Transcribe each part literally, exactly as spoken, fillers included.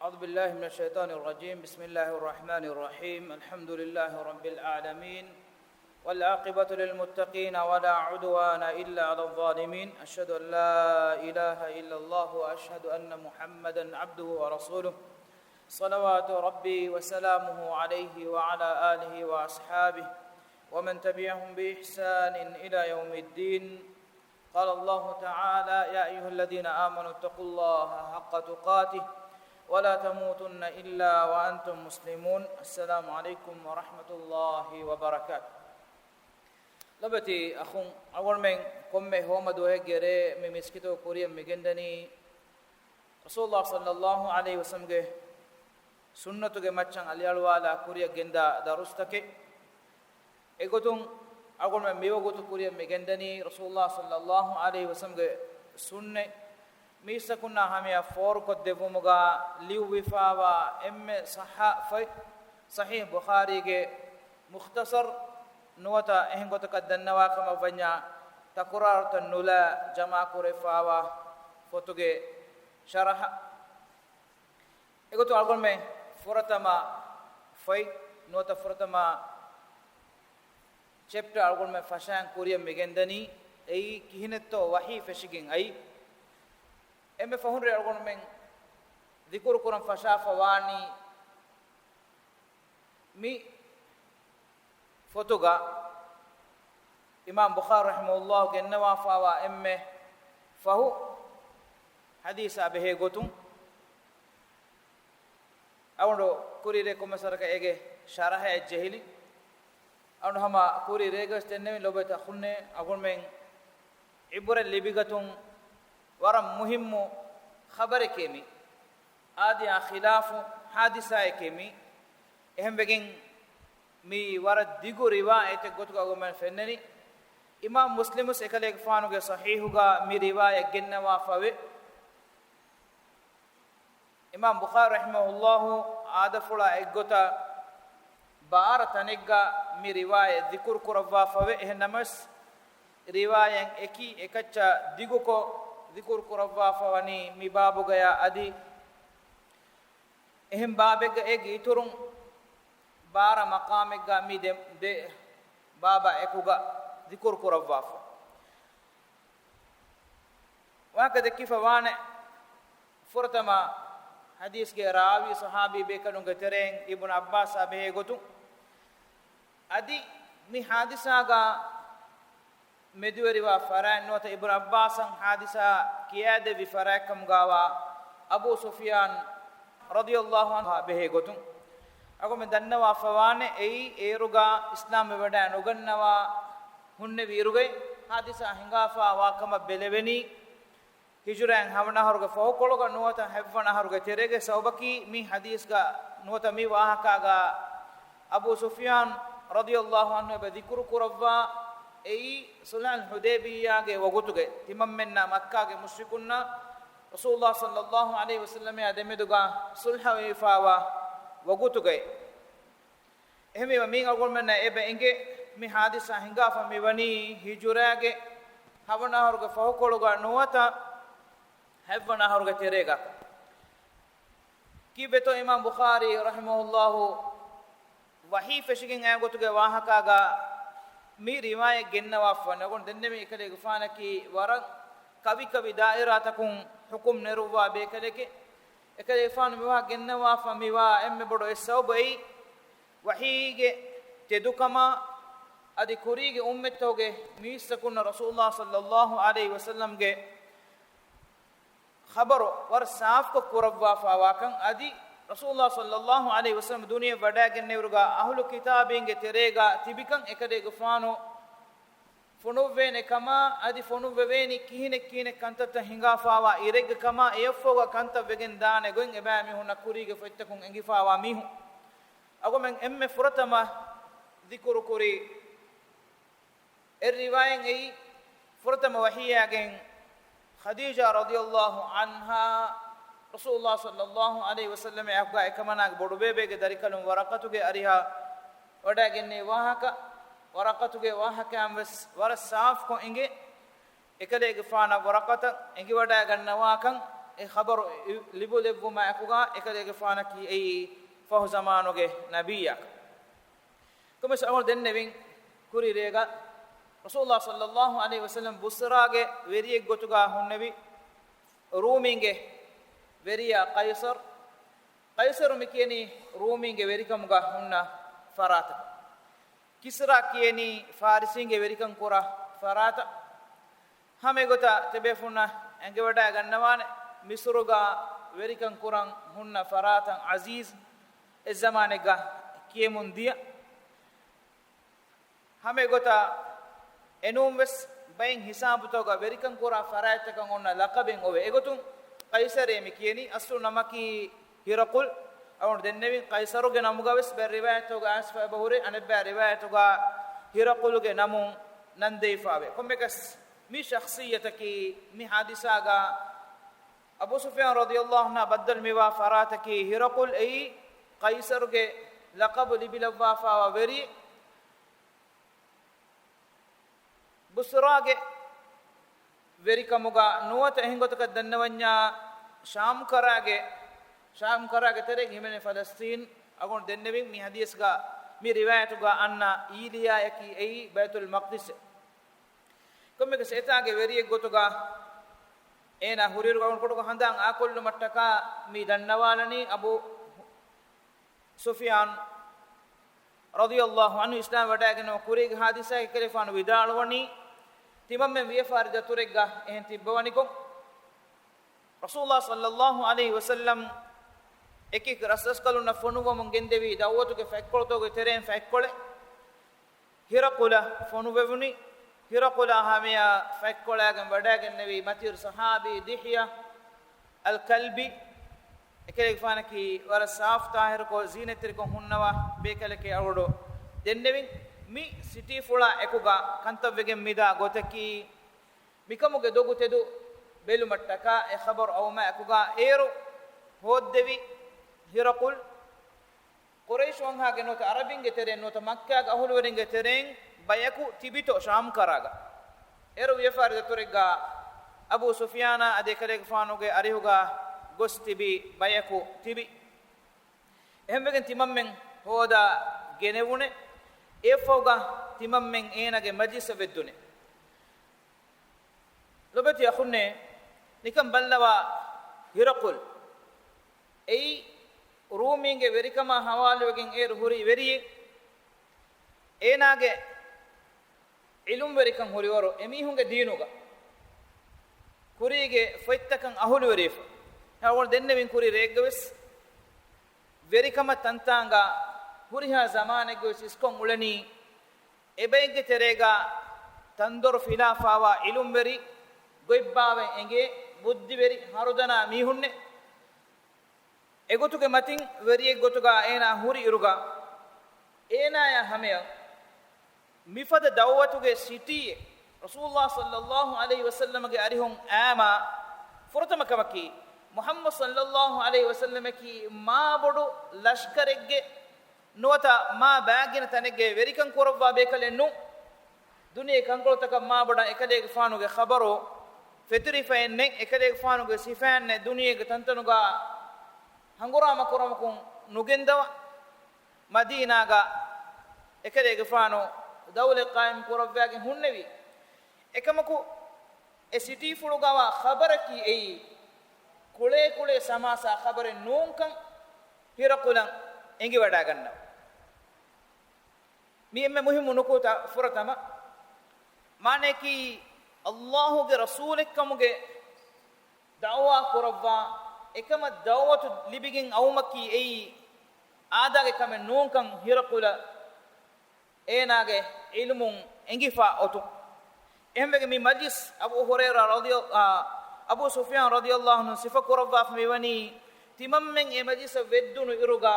أعوذ بالله من الشيطان الرجيم. بسم الله الرحمن الرحيم. الحمد لله رب العالمين. والعاقبة للمتقين ولا عدوان إلا على الظالمين. أشهد أن لا إله إلا الله وأشهد أن محمدا عبده ورسوله. صلوات ربي وسلامه عليه وعلى آله وأصحابه ومن تبعهم بإحسان إلى يوم الدين. قال الله تعالى: يا أيها الذين آمنوا اتقوا الله حق تقاته ولا تموتن إلا وأنتم مسلمون. السلام عليكم ورحمة الله وبركاته. ލޮބުވެތި އަޚުން، އަޅުގަނޑުމެން ކޮންމެ ހޯމަ ދުވަހެއްގެ ރޭ މި މިސްކިތުގަ ކުރިއަށް މިގެންދަނީ ރަސޫލުﷲ ޞައްލަﷲު ޢަލައިހި ވަސައްލަމްގެ ސުންނަތުގެ މައްޗަށް އަލިއަޅުވާލާ ކުރިއަށް ގެންދާ ދަރުސްތަކެއް. އެގޮތުން އަޅުގަނޑުމެން މިވަގުތު ކުރިއަށް މިގެންދަނީ ރަސޫލުﷲ ޞައްލަﷲު ޢަލައިހި ވަސައްލަމްގެ ސުންނަތް މީސްތަކުންނާ ހަމަޔަށް ފޯރުކޮށްދެއްވުމުގަ ލިޔުއްވިފާވާ އެންމެ ޞައްޙަ ފޮތް، ޞަޙީޙު ބުޚާރީގެ މުޚްތަޞަރު، ނުވަތަ އެހެން ގޮތަކަށް ދަންނަވާ ކަމަށް ވަންޏާ ތަކުރާރުތައް ނުލާ ޖަމާކުރެވިފާވާ ފޮތުގެ ޝަރަޙަ. އެގޮތުން އަޅުގަނޑުމެން ފުރަތަމަ ފޮތް ނުވަތަ ފުރަތަމަ ޗެޕްޓަ އަޅުގަނޑުމެން ފަށައިން ކުރިއަށް މިގެންދަނީ އެއީ ކިހިނެއްތޯ ވަޙީ ފެށިގެން އައީ. އެންމެ ފަހުން ރޭ އަޅުގަނޑުމެން ޛިކުރު ކުރަން ފަށާފަ ވާނީ މި ފޮތުގަ އިމާމް ބުޚާރީ ރަޙިމަހުﷲ ގެންނަވާފާވާ އެންމެ ފަހު ޙަދީޘާ ބެހޭ ގޮތުން. އަޅުގަނޑު ކުރީ ރޭ ކޮންމެސް ވަރަކަށް އޭގެ ޝަރަޙައެއް ޖެހިލި. އަޅުގަނޑު ހަމަ ކުރީ ރޭގަސް ދެންނެވި ލޮބުވެތި އަޚުންނޭ، އަޅުގަނޑުމެން ޢިބުރަތް ލިބިގަތުން ވަރަށް މުހިއްމު ޚަބަރެކޭ މީ. އާދަޔާ ޚިލާފު ޙާދިސާއެކޭ މީ. އެހެންވެގެން މީ ވަރަށް ދިގު ރިވާޔަތެއް ގޮތުގަ އަޅުގަނޑުމެން ފެންނަނީ. އިމާމް މުސްލިމުސް އެކަލޭގެފާނުގެ ޞަޙީޙުގަ މި ރިވާޔަތް ގެންނަވާފަވޭ. އިމާމް ބުޚާރީ ރަޙިމަހުﷲ އާދަފުޅާ އެއްގޮތަށް ބާރަ ތަނެއްގަ މި ރިވާޔަތް ޛިކުރު ކުރައްވާފަވޭ. އެހެން ނަމަވެސް، ރިވާޔަތް އެކި އެކައްޗަށް ދިގުކޮށް ޛިކުރު ކުރައްވާފަ ވަނީ މި ބާބުގަޔާ އަދި އެހެން ބާބެއްގަ އޭގެ އިތުރުން ބާރަ މަޤާމެއްގަ މި ދެ، ދެ ބާބާ އެކުގަ ޛިކުރު ކުރައްވާފަ. ވާހަކަ ދެއްކިފަ ވާނެ، ފުރަތަމަ ޙަދީޘްގެ ރާވީ ޞަޙާބީ ބޭކަލުންގެ ތެރެއިން އިބްނު ޢައްބާސާ ބެހޭ ގޮތުން، އަދި މި ޙާދިސާގަ މެދުވެރިވާ ފަރާތް ނުވަތަ އިބްނު ޢައްބާސަށް ޙާދިސާ ކިޔާދެއްވި ފަރާތްކަމުގާވާ އަބޫ ސުފްޔާން ރަޟިޔަﷲު ޢަންހު ބެހޭ ގޮތުން، އަޅުގަނޑުމެން ދަންނަވާފަ ވާނެ، އެއީ އޭރުގަ އިސްލާމްވެވަޑައި ނުގަންނަވާ ހުންނެވި އިރުގައި ޙާދިސާ ހިނގާފަ ވާ ކަމަށް ބެލެވެނީ، ހިޖުރައިން ހަވަނަ އަހަރުގެ ފަހުކޮޅުގަ ނުވަތަ ހަތްވަނަ އަހަރުގެ ތެރޭގެ ސަބަބަކީ މި ޙަދީޘްގަ ނުވަތަ މި ވާހަކާގަ އަބޫ ސުފްޔާން ރަޟިޔަﷲު ޢަންހު އެބަ ޛިކުރު ކުރައްވާ އެއީ ޞުލްޙުލް ޙުދައިބިއްޔާގެ ވަގުތުގައި ތިމަންމެންނާ މައްކާގެ މުޝްރިކުންނާ ރަސޫލުﷲ ޞައްލަﷲު ޢަލައިހި ވަސައްލަމާ ދެމެދުގަ ޞުލްޙަވެފަވާ ވަގުތުގައި. އެހެންވީމަ މީ އަޅުގަނޑުމެންނަށް އެބަ އެނގޭ، މި ޙާދިސާ ހިނގާފަ މިވަނީ ހިޖުރާގެ ހަވަނަ އަހަރުގެ ފަހުކޮޅުގަ ނުވަތަ ހަތްވަނަ އަހަރުގެ ތެރޭގަ. ކީއްވެތޯ އިމާމް ބުޚާރީ ރަޙިމަހުﷲ ވަޙީ ފެށިގެން އައި ގޮތުގެ ވާހަކާގަ މި ރިވާޔަތް ގެންނަވާފަ ވަނީ. އަޅުގަނޑު ދެންނެވި އެކަލޭގެފާނަކީ ވަރަށް ކަވި ކަވި ދާއިރާތަކުން ޙުކުމް ނެރުއްވާ ބޭކަލެކެ. އެކަލޭގެފާނު މިވާހަކަ ގެންނަވާފަ މިވާ އެންމެ ބޮޑު އެއް ސަބަބު އެއީ، ވަޙީގެ ތެދުކަމާ އަދި ކުރީގެ އުއްމަތްތަކުގެ މީސްތަކުންނަށް ރަސޫލުﷲ ޞައްލަﷲު ޢަލައިހި ވަސައްލަމްގެ ޚަބަރު ވަރަށް ސާފުކޮށް ކުރައްވާފަވާކަން، އަދި ރަސޫލުﷲ ޞައްލަﷲު ޢަލައިހި ވަސައްލަމް ދުނިޔެ ވަޑައިގެންނެވިއިރުގަ އަހުލު ކިތާބީންގެ ތެރޭގަ ތިބިކަން އެކަލޭގެފާނު ފޮނުއްވޭނެ ކަމާ، އަދި ފޮނުއްވެވޭނީ ކިހިނެއް ކިހިނެއް ކަންތައްތައް ހިނގާފަވާ އިރެއްގެ ކަމާ، އެއަށްފަހުގަ ކަންތައް ވެގެން ދާނެ ގޮތް އެބައިމީހުންނަށް ކުރީގެ ފޮތްތަކުން އެނގިފަވާ މީހުން. އަޅުގަނޑުމެން އެންމެ ފުރަތަމަ ޛިކުރު ކުރީ އެއް ރިވާޔަތް އެއީ، ފުރަތަމަ ވަޙީއާގެން ޚަދީޖާ ރަޟިޔަﷲު ޢަންހާ ރަސޫލުﷲ ޞައްލަﷲު ޢަލައިހި ވަސައްލަމާ އެކުގަ އެކަމަނާގެ ބޮޑުބޭބެގެ ދަރިކަލުން ވަރަޤަތުގެ އަރިހަށް ވަޑައިގެންނެވި ވާހަކަ، ވަރަޤަތުގެ ވާހަކައިން ވެސް ވަރަށް ސާފުކޮށް އެނގޭ. އެކަލޭގެފާނަށް ވަރަޤަތަށް އެނގިވަޑައިގަންނަވާކަން، އެ ޚަބަރު ލިބުލެއްވުމާ އެކުގަ އެކަލޭގެފާނަކީ އެއީ ފަހު ޒަމާނުގެ ނަބިއްޔާ. ކޮންމެސް އަޅުގަނޑު ދެންނެވިން ކުރީ ރޭގަ ރަސޫލާ ޞައްލައްލާހު ޢަލައިހި ވަސައްލަމް ބުސްރާގެ ވެރިއެއްގޮތުގަ ހުންނެވި ރޫމީންގެ ވެރިޔާ ޤައިޞަރު. ޤައިޞަރު މި ކިޔަނީ ރޫމީންގެ ވެރިކަމުގަ ހުންނަ ފަރާތަކަށް. ކިސްރާ ކިޔަނީ ފާރިސީންގެ ވެރިކަން ކުރާ ފަރާތަށް. ހަމަ އެގޮތަށް ތިބޭފުންނަށް އެނގިވަޑައިގަންނަވާނެ، މިސުރުގަ ވެރިކަން ކުރަން ހުންނަ ފަރާތަށް ޢަޒީޒް އެއްޒަމާނެއްގަ ކިޔެމުން ދިޔަ. ހަމަ އެގޮތަށް އެނޫން ވެސް ބައެއް ހިސާބުތަކުގަ ވެރިކަން ކުރާ ފަރާތްތަކަށް އޮންނަ ލަޤަބެއް އޮވޭ. އެގޮތުން ޤައިޞަރޭ މި ކިޔަނީ. އަސްލު ނަމަކީ ހިރަޤުލް. އަޅުގަނޑު ދެންނެވިން ޤައިޞަރުގެ ނަމުގަ ވެސް ބައެއް ރިވާޔަތުގަ އައިސްފަ އެބަ ހުރޭ، އަނެއްބައި ރިވާޔަތުގަ ހިރަޤުލުގެ ނަމުން ނަން ދެވިފައިވޭ. ކޮންމެކަސް މި ޝަޚްޞިއްޔަތަކީ މި ޙާދިސާގަ އަބޫ ސުފްޔާން ރަޟިޔަﷲ ޢަންހު ބައްދަލު މިވާ ފަރާތަކީ ހިރަޤުލް އެއީ ޤައިޞަރުގެ ލަޤަބު ލިބިލައްވާފައިވާ ވެރި ބުޞްރާގެ ވެރިކަމުގަ ނުވަތަ އެހެން ގޮތަކަށް ދަންނަވަންޏާ ޝާމް ކަރާގެ، ޝާމް ކަރާގެ ތެރޭގަ ހިމެނޭ ފަލަސްޠީން އަޅުގަނޑު ދެންނެވިން. މި ޙަދީޘްގަ މި ރިވާޔަތުގަ އަންނަ އީލިޔާއަކީ އެއީ ބައިތުލް މަޤްދިސް. ކޮންމެކަސް އެތާގެ ވެރިއެއްގޮތުގަ އޭނާ ހުރިއިރުގަ އަޅުގަނޑު ކުޑަކޮށް ހަނދާން އާކޮށްލުމަށްޓަކާ މި ދަންނަވާލަނީ އަބޫ ސުފްޔާން ރަޟިޔަﷲ ޢަންހު އިސްލާމް ވަޑައިގެންނަވާ ކުރީގެ ޙާދިސާގެ އެކަލޭގެފާނު ވިދާޅުވަނީ، ތިމަންމެން ވިޔަފާރި ދަތުރެއްގަ އެހެން ތިއްބަވަނިކޮށް، ރަސޫލާ ޞައްލައްލާހު ޢަލައިހި ވަސައްލަމް އެކި ރަސްރަސްކަލުންނަށް ފޮނުއްވަމުން ގެންދެވީ ދަޢުވަތުގެ ފަތްކޮޅުތަކުގެ ތެރެއިން ފަތްކޮޅެއް. ހިރަޤުލަށް ފޮނުވެވުނީ. ހިރަޤުލާ ހަމަޔަށް ފަތްކޮޅާގެން ވަޑައިގެންނެވީ މަތިވެރި ޞަޙާބީ ދިޙްޔަ އަލް ކަލްބީ. އެކަލޭގެފާނަކީ ވަރަށް ސާފު ޠާހިރުކޮށް، ޒީނަތްތެރިކޮށް ހުންނަވާ ބޭކަލެކޭ. އަޅުގަނޑު ދެންނެވިން، މި ސިޓީފުޅާ އެކުގަ ކަންތައްވެގެން މިދާ ގޮތަކީ، މިކަމުގެ ދޮގު ތެދު ބެލުމަށްޓަކާ އެ ޚަބަރު އައުމާ އެކުގަ އޭރު ހޯއްދެވި ހިރަޤުލް، ޤުރައިޝު ވަންހާގެ ނުވަތަ ޢަރަބިންގެ ތެރެއިން ނުވަތަ މައްކާގެ އަހުލުވެރިންގެ ތެރެއިން ބަޔަކު ތިބިތޯ ޝާމް ކަރާގަ. އޭރު ވިޔަފާރި ދަތުރެއްގަ އަބޫ ސުފްޔާނާ އަދި އެކަލޭގެފާނުގެ އަރިހުގަ ގޮސް ތިބި ބަޔަކު ތިބި. އެހެންވެގެން ތިމަންމެން ހޯދާ ގެނެވުނެ. އެއަށްފަހުގަ ތިމަންމެން އޭނާގެ މަޖްލިސަށް ވެއްދުނެ. ލޮބެތި އަޚުންނޭ، ނިކަން ބައްލަވާ ހިރަޤުލް އެއީ ރޫމީންގެ ވެރިކަމާ ހަވާލުވެގެން އޭރު ހުރި ވެރިއެއް. އޭނާގެ ޢިލްމުވެރިކަން ހުރިވަރު އެމީހުންގެ ދީނުގަ ކުރީގެ ފޮތްތަކަށް އަހުލުވެރިވެފަ. އަޅުގަނޑު ދެންނެވިން ކުރީ ރެއެއްގަވެސް ވެރިކަމަށް ތަންތާނގަ ހުރިހާ ޒަމާނެއްގަވެސް އިސްކޮށް އުޅެނީ އެބައެއްގެ ތެރޭގަ ތަންދޮރު ފިލާފާވާ ޢިލްމުވެރި، ގޮތްބާވަތް އެނގޭ ބުއްދިވެރި ހަރުދަނާ މީހުންނެއް. އެގޮތުގެ މަތިން ވެރިއެއްގޮތުގަ އޭނާ ހުރި އިރުގަ، އޭނާޔާ ހަމަޔަށް މިފަދަ ދަޢުވަތުގެ ސިޓީއެއް ރަސޫލުﷲ ޞައްލައްލާހު ޢަލައިހި ވަސައްލަމަގެ އަރިހުން އައީމާ، ފުރަތަމަ ކަމަކީ، މުޙައްމަދު ޞައްލައްލާހު ޢަލައިހި ވަސައްލަމަކީ މާ ބޮޑު ލަޝްކަރެއްގެ ނުވަތަ މާ ބާގިނަ ތަނެއްގެ ވެރިކަން ކުރައްވާ ބޭކަލެއް ނޫން. ދުނިޔެ ކަންކޮޅުތަކަށް މާބޮޑަށް އެކަލޭގެފާނުގެ ޚަބަރު ފެތުރިފައެއް ނެތް، އެކަލޭގެފާނުގެ ސިފައެއް ނެތް، ދުނިޔޭގެ ތަންތަނުގަ ހަނގުރާމަ ކުރަމަކުން ނުގެންދަވާ، މަދީނާގަ އެކަލޭގެފާނު ދައުލަތް ޤާއިމް ކުރައްވާގެން ހުންނެވީ. އެކަމަކު، އެ ސިޓީފުޅުގަވާ ޚަބަރަކީ އެއީ ކުޅޭ ކުޅޭ ސަމާސާ ޚަބަރެއް ނޫންކަން ހިރަޤުލަށް އެނގިވަޑައިގަންނަވާ. މި އެންމެ މުހިއްމު ނުކުތާ ފުރަތަމަ. މާނަޔަކީ، ﷲ ގެ ރަސޫލެއްކަމުގެ ދަޢުވާ ކުރައްވާ، އެކަމަށް ދަޢުވަތު ލިބިގެން އައުމަކީ އެއީ އާދައިގެ ކަމެއް ނޫންކަން ހިރަޤުލަށް އޭނާގެ ޢިލްމުން އެނގިފާ އޮތުން. އެހެންވެގެން މި މަޖްލިސް އަބޫ ހުރައިރާ ރަޟިޔަ-، އާ، އަބޫ ސުފްޔާން ރަޟިޔަﷲ ޢަންހު ސިފަކުރައްވާފަ މިވަނީ، ތިމަންމެން އެ މަޖްލިސަށް ވެއްދުނު އިރުގަ،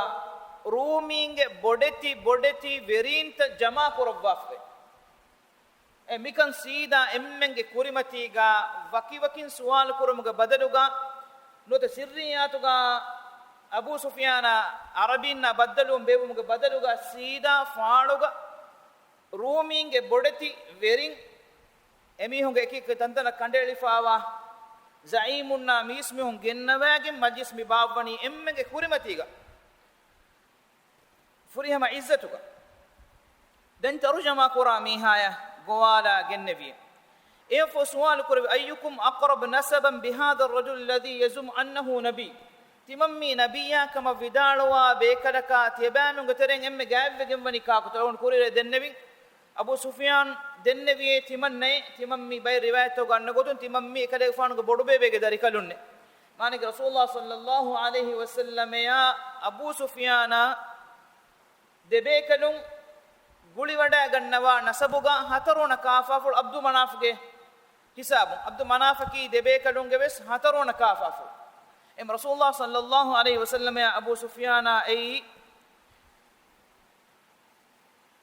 ރޫމީންގެ ބޮޑެތި ބޮޑެތި ވެރީންތައް ޖަމާކުރައްވާފަވޭ. އެ މިކަން ސީދާ އެންމެންގެ ކުރިމަތީގަ ވަކިވަކިން ސުވާލު ކުރުމުގެ ބަދަލުގަ، ނުވަތަ ސިއްރިއްޔާތުގަ އަބޫ ސުފްޔާނާ ޢަރަބީންނާ ބައްދަލުވުން ބޭއްވުމުގެ ބަދަލުގަ، ސީދާ ފާޅުގަ ރޫމީންގެ ބޮޑެތި ވެރިން، އެމީހުންގެ އެކި ތަންތަނަށް ކަނޑައެޅިފާވާ ޒަޢީމުންނާ މީސްމީހުން ގެންނަވައިގެން މަޖްލިސް މި ބާއްވަނީ އެންމެގެ ކުރިމަތީގަ، ފުރިހަމަ ޢިއްޒަތުގަ. ދެން ތަރުޖަމާ ކުރާ މީހާޔަށް ގޮވާލާ ގެންނެވިއޭ. އެއަށްފަހު ސުވާލު ކުރެވި، أيكم أقرب نسبا بهذا الرجل الذي يزعم أنه نبي؟ ތިމަންމީ ނަބިއްޔާ ކަމަށް ވިދާޅުވާ ބޭކަލަކާ ތިޔަބައިމީހުންގެ ތެރެއިން އެންމެ ގާތްވެގެންވަނީ ކާކުތޯ؟ އަޅުގަނޑު ކުރިއަރައަށް ދެންނެވިން. އަބޫ ސުފިޔާން ދެންނެވިއޭ ތިމަންނައޭ. ތިމަންމީ ބައެއް ރިވާޔަތްތަކުގަ އަންނަ ގޮތުން ތިމަންމީ އެކަލޭގެފާނުގެ ބޮޑުބޭބޭގެ ދަރިކަލުންނޭ. މާނައީ ރަސޫލުﷲ ޞައްލަﷲ ޢަލައިހި ވަސައްލަމައާ އަބޫ ސުފިޔާނާ ދެބޭކަލުން ގުޅިވަޑައިގަންނަވާ ނަސަބުގަ ހަތަރުވަނަ ކާފާފުޅު ޢަބްދު މަނާފްގެ ހިސާބުން. ޢަބްދު މަނާފަކީ ދެބޭކަލުންގެ ވެސް ހަތަރުވަނަ ކާފާފުޅު. އެހެން ރަސޫލުﷲ ޞައްލަﷲ ޢަލައިހި ވަސައްލަމައާ އަބޫ ސުފިޔާނާ އެއީ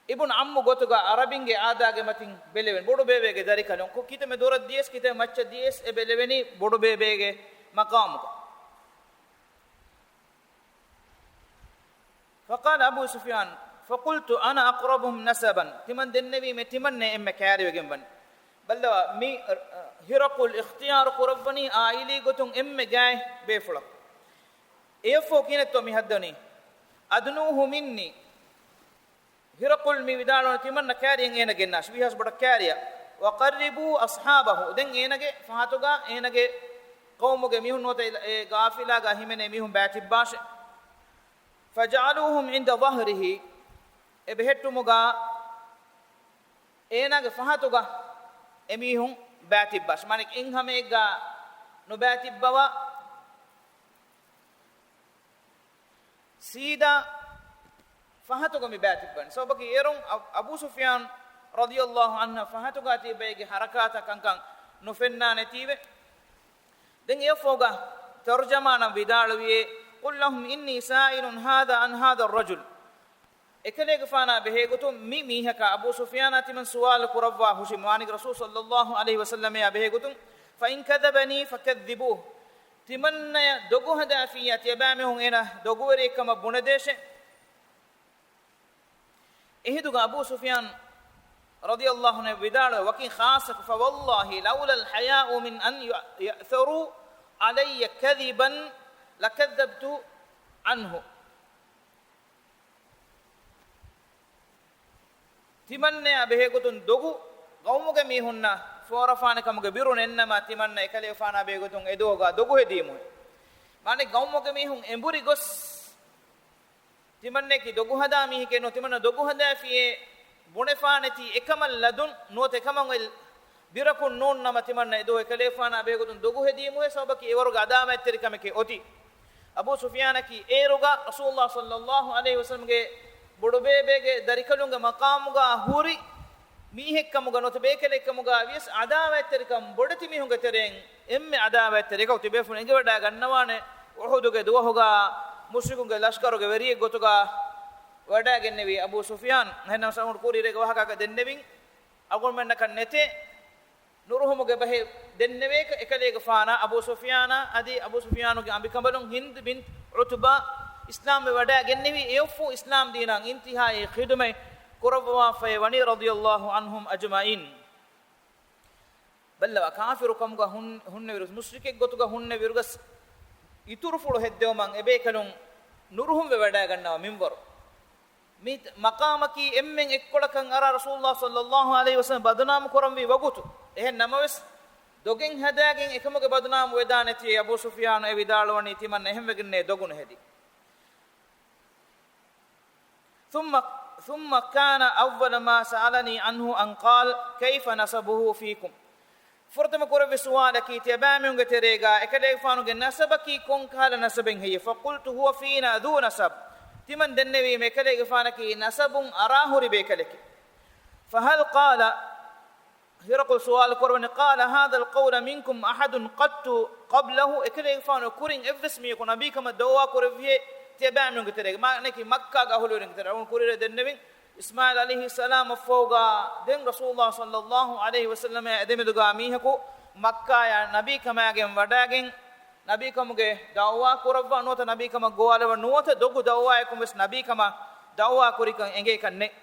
އިބްނު ޢައްމު ގޮތުގަ ޢަރަބިންގެ އާދާގެ މަތިން ބެލެވެން، ބޮޑުބޭބޭގެ ދަރިކަލުން. ކިތައްމެ ދުރަށް ދިޔަސް، ކިތައްމެ މައްޗަށް ދިޔަސް، އެ ބެލެވެނީ ބޮޑުބޭބޭގެ މަޤާމުގަ. فقال أبو سفيان، فقلت أنا أقربهم نسبا. ތިމަން ދެންނެވީމޭ ތިމަންނޭ އެންމެ ކައިރިވެގެން ވަނީ. ބައްލަވާ، މި ހިރަޤުލް އިޚްތިޔާރު ކުރައްވަނީ އާއިލީ ގޮތުން އެންމެ ގާތް ބޭފުޅަކު. އެއަށްފަހު ކިހިނެއްތޯ މި ހައްދަވަނީ؟ أدنوه مني. ހިރަޤުލް މި ވިދާޅުވަނީ ތިމަންނަ ކައިރިއަށް އޭނަ ގެންނާށި، ވީހާވެސް ބޮޑަށް ކައިރިއަށް. وقربوا أصحابه. ދެން އޭނަގެ ފަހަތުގަ އޭނަގެ ޤައުމުގެ މީހުން ނުވަތަ އެ ޤާފިލާގަ ހިމެނޭ މީހުން ބައިތިއްބާށޭ. فجعلوهم عند ظهره. އެ ބެހެއްޓުމުގަ އޭނާގެ ފަހަތުގަ އެމީހުން ބައިތިއްބާށޭ. މާނައީ އެއްހަމައެއްގަ ނުބައިތިއްބަވާ، ސީދާ ފަހަތުގަ މި ބައިތިއްބަވަނީ. ސަބަބަކީ އޭރުން އަ-، އަބޫ ސުފިޔާން ރަޟިޔަﷲ ޢަންހު ފަހަތުގަ ތިއްބައިގެ ޙަރަކާތާ ކަންކަން ނުފެންނާނެތީވެ. ދެން އެއަށްފަހުގަ ތަރުޖަމާނަށް ވިދާޅުވިއޭ، قل لهم إني سائل هذا عن هذا الرجل. އެކަލޭގެފާނާ ބެހޭގޮތުން މި މީހަކާ، އަބޫ ސުފިޔާނާ ތިމަން ސުވާލު ކުރައްވާ ހުށި، މާނައީ ރަސޫލު ޞައްލަﷲ ޢަލައިހި ވަސައްލަމައާ ބެހޭގޮތުން، فإن كذبني فكذبوه. ތިމަންނަޔަށް ދޮގު ހަދާފިއްޔާ ތިޔަބައިމީހުން އޭނަ ދޮގުވެރިއެއްކަމަށް ބުނެދޭށޭ. އެހިނދުގަ އަބޫ ސުފިޔާން ރަޟިޔަﷲ ޢަންހު ވިދާޅުވެ ވަކިން ޚާއްޞަކޮށް، فوالله لولا الحياء من أن يأثروا علي كذبا لكذبت عنه. ތިމަންނަޔާ ބެހޭގޮތުން ދޮގު ގައުމުގެ މީހުންނަށް ފޯރަފާނެ ކަމުގެ ބިރު ނެތްނަމަ، ތިމަންނަ އެކަލޭގެފާނާ ބެހޭގޮތުން އެދުވަހުގަ ދޮގު ހެދީމުހޭ. މާނައީ ގައުމުގެ މީހުން އެނބުރި ގޮސް، ތިމަންނައަކީ ދޮގުހަދާ މީހެކޭ ނޫން، ތިމަންނަ ދޮގުހަދާފިއޭ ބުނެފާނެތީ އެކަމަށް ލަދުން ނުވަތަ އެކަމަށް އޮތް ބިރަކުން ނޫން ނަމަ، ތިމަންނަ އެދުވަހު އެކަލޭގެފާނާ ބެހޭގޮތުން ދޮގު ހެދީމުހޭ. ސަބަބަކީ އެވަރުގެ ޢަދާވާތްތެރިކަމެކޭ އޮތީ. އަބޫ ސުފިޔާނަކީ އޭރުގަ ރަސޫލުﷲ ޞައްލަﷲ ޢަލައިހި ވަސައްލަމްގެ ބޮޑުބޭބޭގެ ދަރިކަލުންގެ މަޤާމުގަ ހުރި މީހެއްކަމުގަ ނުވަތަ ބޭކަލެއްކަމުގަ ވިޔަސް، ޢަދާވާތްތެރިކަން ބޮޑެތި މީހުންގެ ތެރެއިން އެންމެ ޢަދާވާތްތެރި އެކަކު ތިބޭފުޅުން އެނގިވަޑައިގަންނަވާނެ. އުޙުދުގެ ދުވަހުގަ މުޝްރިކުންގެ ލަޝްކަރުގެ ވެރިއެއް ގޮތުގަ ވަޑައިގެންނެވީ އަބޫ ސުފިޔާން. އެހެންނަމަވެސް އަޅުގަނޑު ކުރިއަރީގެ ވާހަކައަކަށް ދެންނެވިން، އަޅުގަނޑުމެންނަކަށް ނެތޭ ނުރުހުމުގެ ބަހެއް ދެންނެވޭކަށް. އެކަލޭގެފާނާ އަބޫ ސުފިޔާނާ އަދި އަބޫ ސުފިޔާނުގެ އަނބިކަނބަލުން ހިންދު ބިންތު ޢުތުބާ އިސްލާމްވެ ވަޑައިގެންނެވީ. އެއަށްފަހު އިސްލާމް ދީނަށް އިންތިހާއީ ޚިދުމަތް ކުރައްވަވާފައި ވަނީ ރަޟިޔަﷲ ޢަންހުމް އަޖްމަޢީން. ބައްލަވާ، ކާފިރު ކަމުގަ ހުން-، ހުންނެވިރު، މުޝްރިކެއް ގޮތުގަ ހުންނެވިރުގަސް، އިތުރުފުޅު ހެއްދެވުމަށް އެބޭކަލުން ނުރުހުންވެ ވަޑައިގަންނަވާ މިންވަރު. މި މަޤާމަކީ އެންމެން އެއްކޮޅަކަށް އަރާ ރަސޫލުﷲ ޞައްލަﷲ ޢަލައިހި ވަސައްލަމް ބަދުނާމު ކުރަންވީ ވަގުތު. އެހެން ނަމަވެސް، ދޮގެއް ހަދާގެން އެކަމުގެ ބަދުނާމު ވެދާނެތީ އަބޫ ސުފިޔާނު އެ ވިދާޅުވަނީ ތިމަން އެހެންވެގެންނޭ ދޮގު ނުހެދީ. ثم، ثم كان أول ما سألني عنه أن قال، كيف نسبه فيكم؟ ފުރަތަމަ ކުރެއްވި ސުވާލަކީ، ތިޔަބައިމީހުންގެ ތެރޭގަ އެކަލޭގެފާނުގެ ނަސަބަކީ ކޮން ކަހަލަ ނަސަބެއް ހެއްޔެވެ؟ فقلت، هو فينا ذو نسب. ތިމަން ދެންނެވީމެ އެކަލޭގެފާނަކީ ނަސަބުން އަރާހުރި ބޭކަލެކޭ. فهل قال، ހިރަޤުލް ސުވާލު ކުރަވަނީ، قال هذا القول منكم أحد قط قبله؟ އެކަލޭގެފާނު ކުރިން އެއްވެސް މީހަކު ނަބީކަމަށް ދަޢުވާ ކުރެއްވިހޭ ތިޔަބައިމީހުންގެ ތެރޭގަ؟ މާނައަކީ މައްކާގެ އަހުލުވެރިންގެ ތެރޭ. އަޅުގަނޑު ކުރިއަރައަށް ދެންނެވިން، އިސްމާޢީލް ޢަލައިހިއްސަލާމަށްފަހުގަ ދެން ރަސޫލުﷲ ޞައްލަﷲ ޢަލައިހި ވަސައްލަމާ އެދެމެދުގަ މީހަކު މައްކާޔަށް ނަބީކަމާގެން ވަޑައިގެން، ނަބީކަމުގެ ދަޢުވާ ކުރައްވާ ނުވަތަ ނަބީކަމަށް ގޮވާލައްވާ ނުވަތަ ދޮގު ދަޢުވާއަކުން ވެސް ނަބީކަމަށް ދަޢުވާ ކުރިކަން އެނގޭކަށް ނެތް.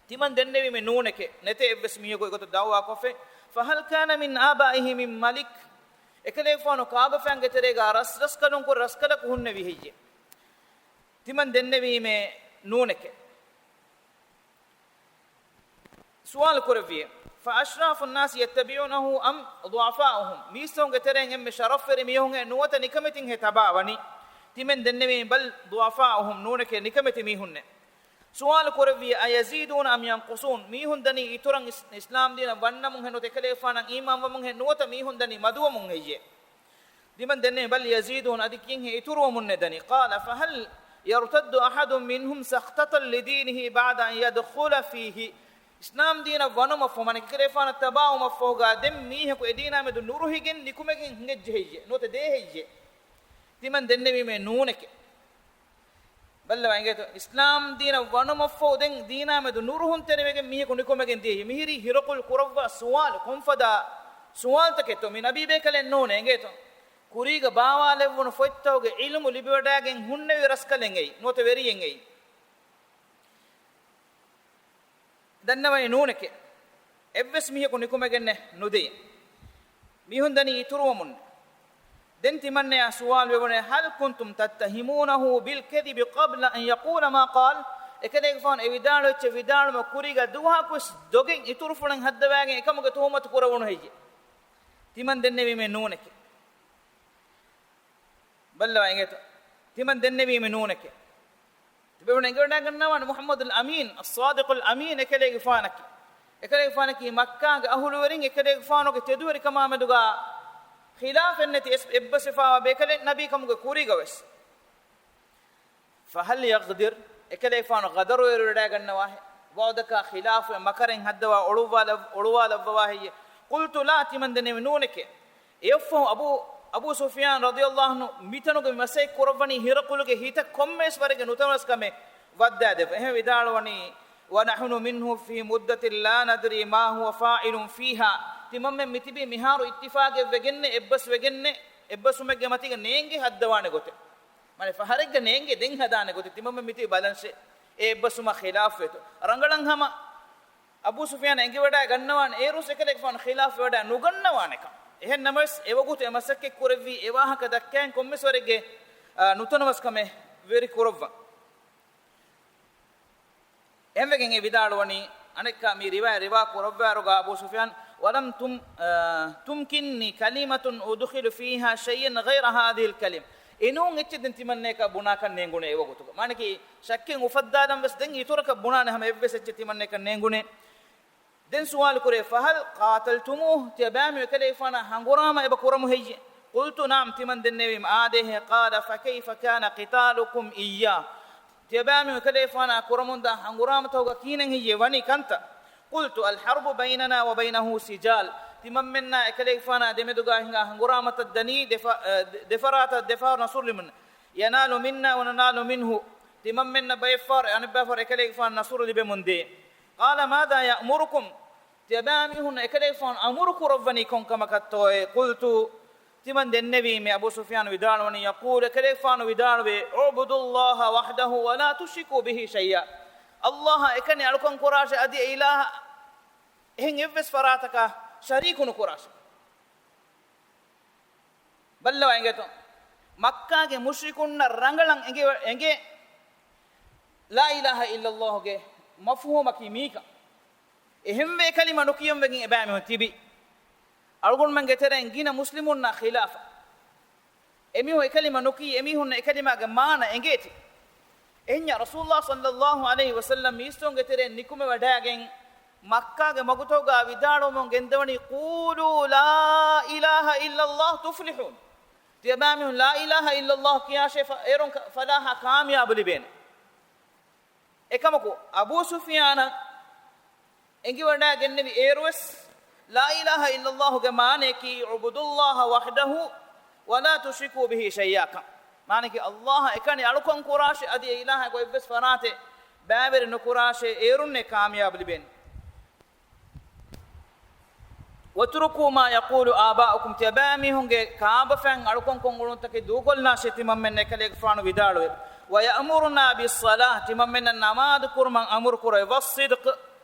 ތިމަން ދެންނެވީމެ ނޫނެކޭ، ނެތޭ އެއްވެސް މީހަކު އެގޮތަށް ދަޢުވާ ކޮށްފައި. فهل كان من آبائه من ملك؟ އެކަލޭގެފާނު ކާބަފައިންގެ ތެރޭގަ ރަސް ރަސްކަލުން ކުރި ރަސްކަލަކު ހުންނެވި ހެއްޔެ؟ ތިމަން ދެންނެވީމޭ ނޫނެކޭ. ސުވާލު ކުރެއްވިއޭ، فأشراف الناس يتبعونه أم ضعفاؤهم؟ މީސްތަކުންގެ ތެރެއިން އެންމެ ޝަރަފްވެރި މީހުންހޭ ނުވަތަ ނިކަމެތިންހޭ ތަބާވަނީ؟ ތިމަން ދެންނެވީ، بل ضعفاؤهم، ނޫނެކޭ، ނިކަމެތި މީހުންނޭ. ސުވާލު ކުރެއްވިއޭ، أيزيدون أم ينقصون؟ މީހުން ދަނީ އިތުރަށް އިސް-، އިސްލާމް ދީނަށް ވަންނަމުން ހެން ނުވަތަ އެކަލޭގެފާނަށް އީމާންވަމުން ހެން ނުވަތަ މީހުން ދަނީ މަދުވަމުން ހެއްޔޭ؟ ތިމަން ދެންނެވީ، بل يزيدون، އަދި ކިހިންހޭ އިތުރުވަމުންނޭ ދަނީ. قال، فهل يرتد أحد منهم سخطة لدينه بعد أن يدخل فيه؟ އިސްލާމް ދީނަށް ވަނުމަށްފަހު، މާނަ އެކަލޭގެފާނަށް ތަބާވުމަށްފަހުގަ ދެން މީހަކު އެދީނާމެދު ނުރުހިގެން ނިކުމެގެން ހިނގައްޖެ ހެއްޔޭ؟ ނުވަތަ ދޭ ހެއްޔޭ؟ ތިމަން ދެންނެވީމޭ ނޫނެކޭ. ބައްލަވާ އިނގޭތޯ، އިސްލާމް ދީނަށް ވަނުމަށްފަހު ދެން ދީނާމެދު ނުރުހުންތެރިވެގެން މީހަކު ނިކުމެގެން ދިޔައީ. މިހިރީ ހިރަޤުލް ކުރައްވާ ސުވާލު، ކޮންފަދަ ސުވާލުތަކެއްތޯ؟ މި ނަބީބޭކަލެއް ނޫނޭ އިނގޭތޯ. ކުރީގަ ބާވާލެއްވުނު ފޮތްތަކުގެ ޢިލްމު ލިބިވަޑައިގެން ހުންނެވި ރަސްކަލެއް އެއީ، ނުވަތަ ވެރިއެއް އެއީ. ދަންނަވަނީ ނޫނެކޭ. އެއްވެސް މީހަކު ނިކުމެގެންނެއް ނުދެޔޭ. މީހުން ދަނީ އިތުރުވަމުން. ދެން ތިމަންނަޔާ ސުވާލު ވެވުނޭ، هل كنتم تتهمونه بالكذب قبل أن يقول ما قال؟ އެކަލޭގެފާނު އެ ވިދާޅު އެއްޗެއް ވިދާޅުމަށް ކުރީގަ ދުވަހަކުވެސް ދޮގެއް އިތުރުފުޅެއް ހައްދަވައިގެން އެކަމުގެ ތުހުމަތު ކުރެވުނު ހެއްޔޭ؟ ތިމަން ދެންނެވީމޭ ނޫނެކޭ. ބައްލަވާ އިނގޭތޯ. ތިމަން ދެންނެވީމެ ނޫނެކޭ. ތިބެވުނު އެނގިވަޑައިގަންނަވާނެ މުޙައްމަދުލް އަމީން، އައްޞާދިޤުލް އަމީން އެކަލޭގެފާނަކީ. އެކަލޭގެފާނަކީ މައްކާގެ އަހުލުވެރިން އެކަލޭގެފާނުގެ ތެދުވެރިކަމާމެދުގަ ޚިލާފެއްނެތި އެސް-، އެއްބަސްވެފާވާ ބޭކަލެއް ނަބީކަމުގެ ކުރީގަވެސް. فهل يغدر؟ އެކަލޭގެފާނު ޣަދަރުވެރިވެވަޑައިގަންނަވާހެއް؟ ވަޢުދަކާ ޚިލާފުވެ މަކަރެއް ހައްދަވާ އޮޅުއްވާލައް-، އޮޅުވާލައްވަވާހެއްޔެ؟ قلت لا، ތިމަން ދެންނެވި ނޫނެކޭ. އެއަށްފަހު އަބޫ، އަބޫ ސުފްޔާން ރަޟިޔަﷲ ޢަންހު މިތަނުގެ މި މަސައްކަތް ކުރައްވަނީ ހިރަޤުލުގެ ހިތަށް ކޮންމެވެސް ވަރެއްގެ ނުތަނަވަސްކަމެއް ވައްދާދެއްވަ. އެހެން ވިދާޅުވަނީ، ونحن منه في مدة لا ندري ما هو فاعل فيها. ތިމަންމެން މިތިބީ މިހާރު އިއްތިފާގެއްވެގެންނެއް، އެއްބަސްވެގެންނެއް، އެއްބަސްވުމެއްގެ މަތީގަ ނޭނގެ ހައްދަވާނެ ގޮތެއް. މާނަ ފަހަރެއްގަ ނޭނގެ ދެން ހަދާނެ ގޮތެއް ތިމަންމެން މިތިބީ ބަލަންށޭ. އެ އެއްބަސްވުމާ ޚިލާފުވެތޯ. ރަނގަޅަށް ހަމަ އަބޫ ސުފްޔާން އެނގިވަޑައި ގަންނަވާނެ، އޭރުސް އެކަލޭގެފާނު ޚިލާފުވެވަޑައި ނުގަންނަވާނެކަން. އެހެން ނަމަވެސް، އެވަގުތު އެ މަސައްކަތް ކުރެއްވީ އެ ވާހަކަ ދައްކައިގެން ކޮންމެސް ވަރެއްގެ، އާ، ނުތަނަވަސްކަމެއް ވެރި ކުރައްވަން. އެހެންވެގެން އެ ވިދާޅުވަނީ، އަނެއްކާ މި ރިވާޔަތް ރިވާ ކުރައްވާއިރުގަ އަބޫ ސުފްޔާން، ولم تم-، އާ، تمكنني كلمة أدخل فيها شيئا غير هذه الكلمة. އެނޫން އެއްޗެއް ދެން ތިމަންނަޔަކަށް ބުނާކަށް ނޭނގުނޭ އެވަގުތުގަ. މާނަކީ، ޝައްކެއް އުފައްދާލަން ވެސް ދެން އިތުރަކަށް ބުނާނެ ހަމަ އެއްވެސް އެއްޗެއް ތިމަންނަޔަކަށް ނޭނގުނޭ. ދެން ސުވާލު ކުރޭ، فهل قاتلتموه؟ ތިޔަބައިމީހުން އެކަލޭގެފާނާ ހަނގުރާމަ އެބަ ކުރަމު ހެއްޔެ؟ قلت نعم، ތިމަން ދެންނެވީމަ އާދޭހޭ. قال فكيف كان قتالكم إياه؟ ތިޔަބައިމީހުން އެކަލޭގެފާނާ ކުރަމުންދާ ހަނގުރާމަތަކުގަ ކިހިނެއް ހެއްޔޭ ވަނީ ކަންތައް؟ قلت الحرب بيننا وبينه سجال. ތިމަންމެންނާ އެކަލޭގެފާނާ ދެމެދުގަ ހިނގާ ހަނގުރާމަތައް ދަނީ ދެފަ-، އަ، ދެ-، ދެފަރާތަށް ދެފަ ނަޞްރު ލިބުން. ينال منا وننال منه. ތިމަންމެންނަށް ބައެއްފަހަރު އަނެއްބައިފަހަރު އެކަލޭގެފާނު ނަޞްރު ލިބެމުންދޭ. قال ماذا يأمركم؟ ތިޔަބައިމީހުން އެކަލޭގެފާނު އަމުރު ކުރައްވަނީ ކޮން ކަމަކަށްތޯއޭ؟ قلت، ތިމަން ދެންނެވީމޭ އަބޫ ސުފްޔާނު ވިދާޅުވަނީ، يقول، އެކަލޭގެފާނު ވިދާޅުވޭ، اعبدوا الله وحده ولا تشركوا به شيئا. ﷲ އާ އެކަނި އަޅުކަން ކުރާށޭ، އަދި އެ އިލާހަ އެހެން އެއްވެސް ފަރާތަކަށް ޝަރީކު ނުކުރާށޭ. ބައްލަވާ އިނގޭތޯ. މައްކާގެ މުޝްރިކުންނަށް ރަނގަޅަށް އެނގޭ، އެނގޭ لا إله إلا الله ގެ މަފްހޫމަކީ މީކަން. އެހެންވެ ކަލިމަ ނުކިޔަން ވެގެން އެބައިމީހުން ތިބި. އަޅުގަނޑުމެންގެ ތެރެއިން ގިނަ މުސްލިމުންނާ ޚިލާފަށް. އެމީހުން އެކަލިމަ ނުކީ، އެމީހުންނަށް އެކަލިމާގެ މާނަ އެނގޭތީ. އެހެންޏާ ރަސޫލުﷲ ޞައްލަﷲ ޢަލައިހި ވަސައްލަމް މީސްތަކުންގެ ތެރެއިން ނިކުމެވަޑައިގެން، މައްކާގެ މަގުތަކުގަ ވިދާޅުވަމުން ގެންދަވަނީ، قولوا لا إله إلا الله تفلحون. ތިޔަބައިމީހުން لا إله إلا الله ކިޔާށޭ، ފަ-، އޭރުން ކަ-، ފަލާޙާ ކާމިޔާބު ލިބޭނެ. އެކަމަކު، އަބޫ ސުފްޔާނަށް އެނގިވަޑައިގެންނެވި އޭރުވެސް، لا إله إلا الله ގެ މާނަޔަކީ، اعبدوا الله وحده ولا تشركوا به شيئا ކަން. މާނަޔަކީ، ﷲ އާ އެކަނި އަޅުކަން ކުރާށޭ، އަދި އެ އިލާހާ އެއްވެސް ފަރާތެއް ބައިވެރި ނުކުރާށޭ، އޭރުންނޭ ކާމިޔާބު ލިބޭނެ. واتركوا ما يقول آباؤكم، ތިޔަބައިމީހުންގެ ކާބަފައިން އަޅުކަން ކޮށް އުޅުންތަކެއް ދޫކޮށްލާށޭ، ތިމަންމެން އެކަލޭގެފާނު ވިދާޅުވެ. ويأمرنا بالصلاة، ތިމަންމެންނަށް ނަމާދު ކުރުމަށް އަމުރު ކުރޭ. والصدق،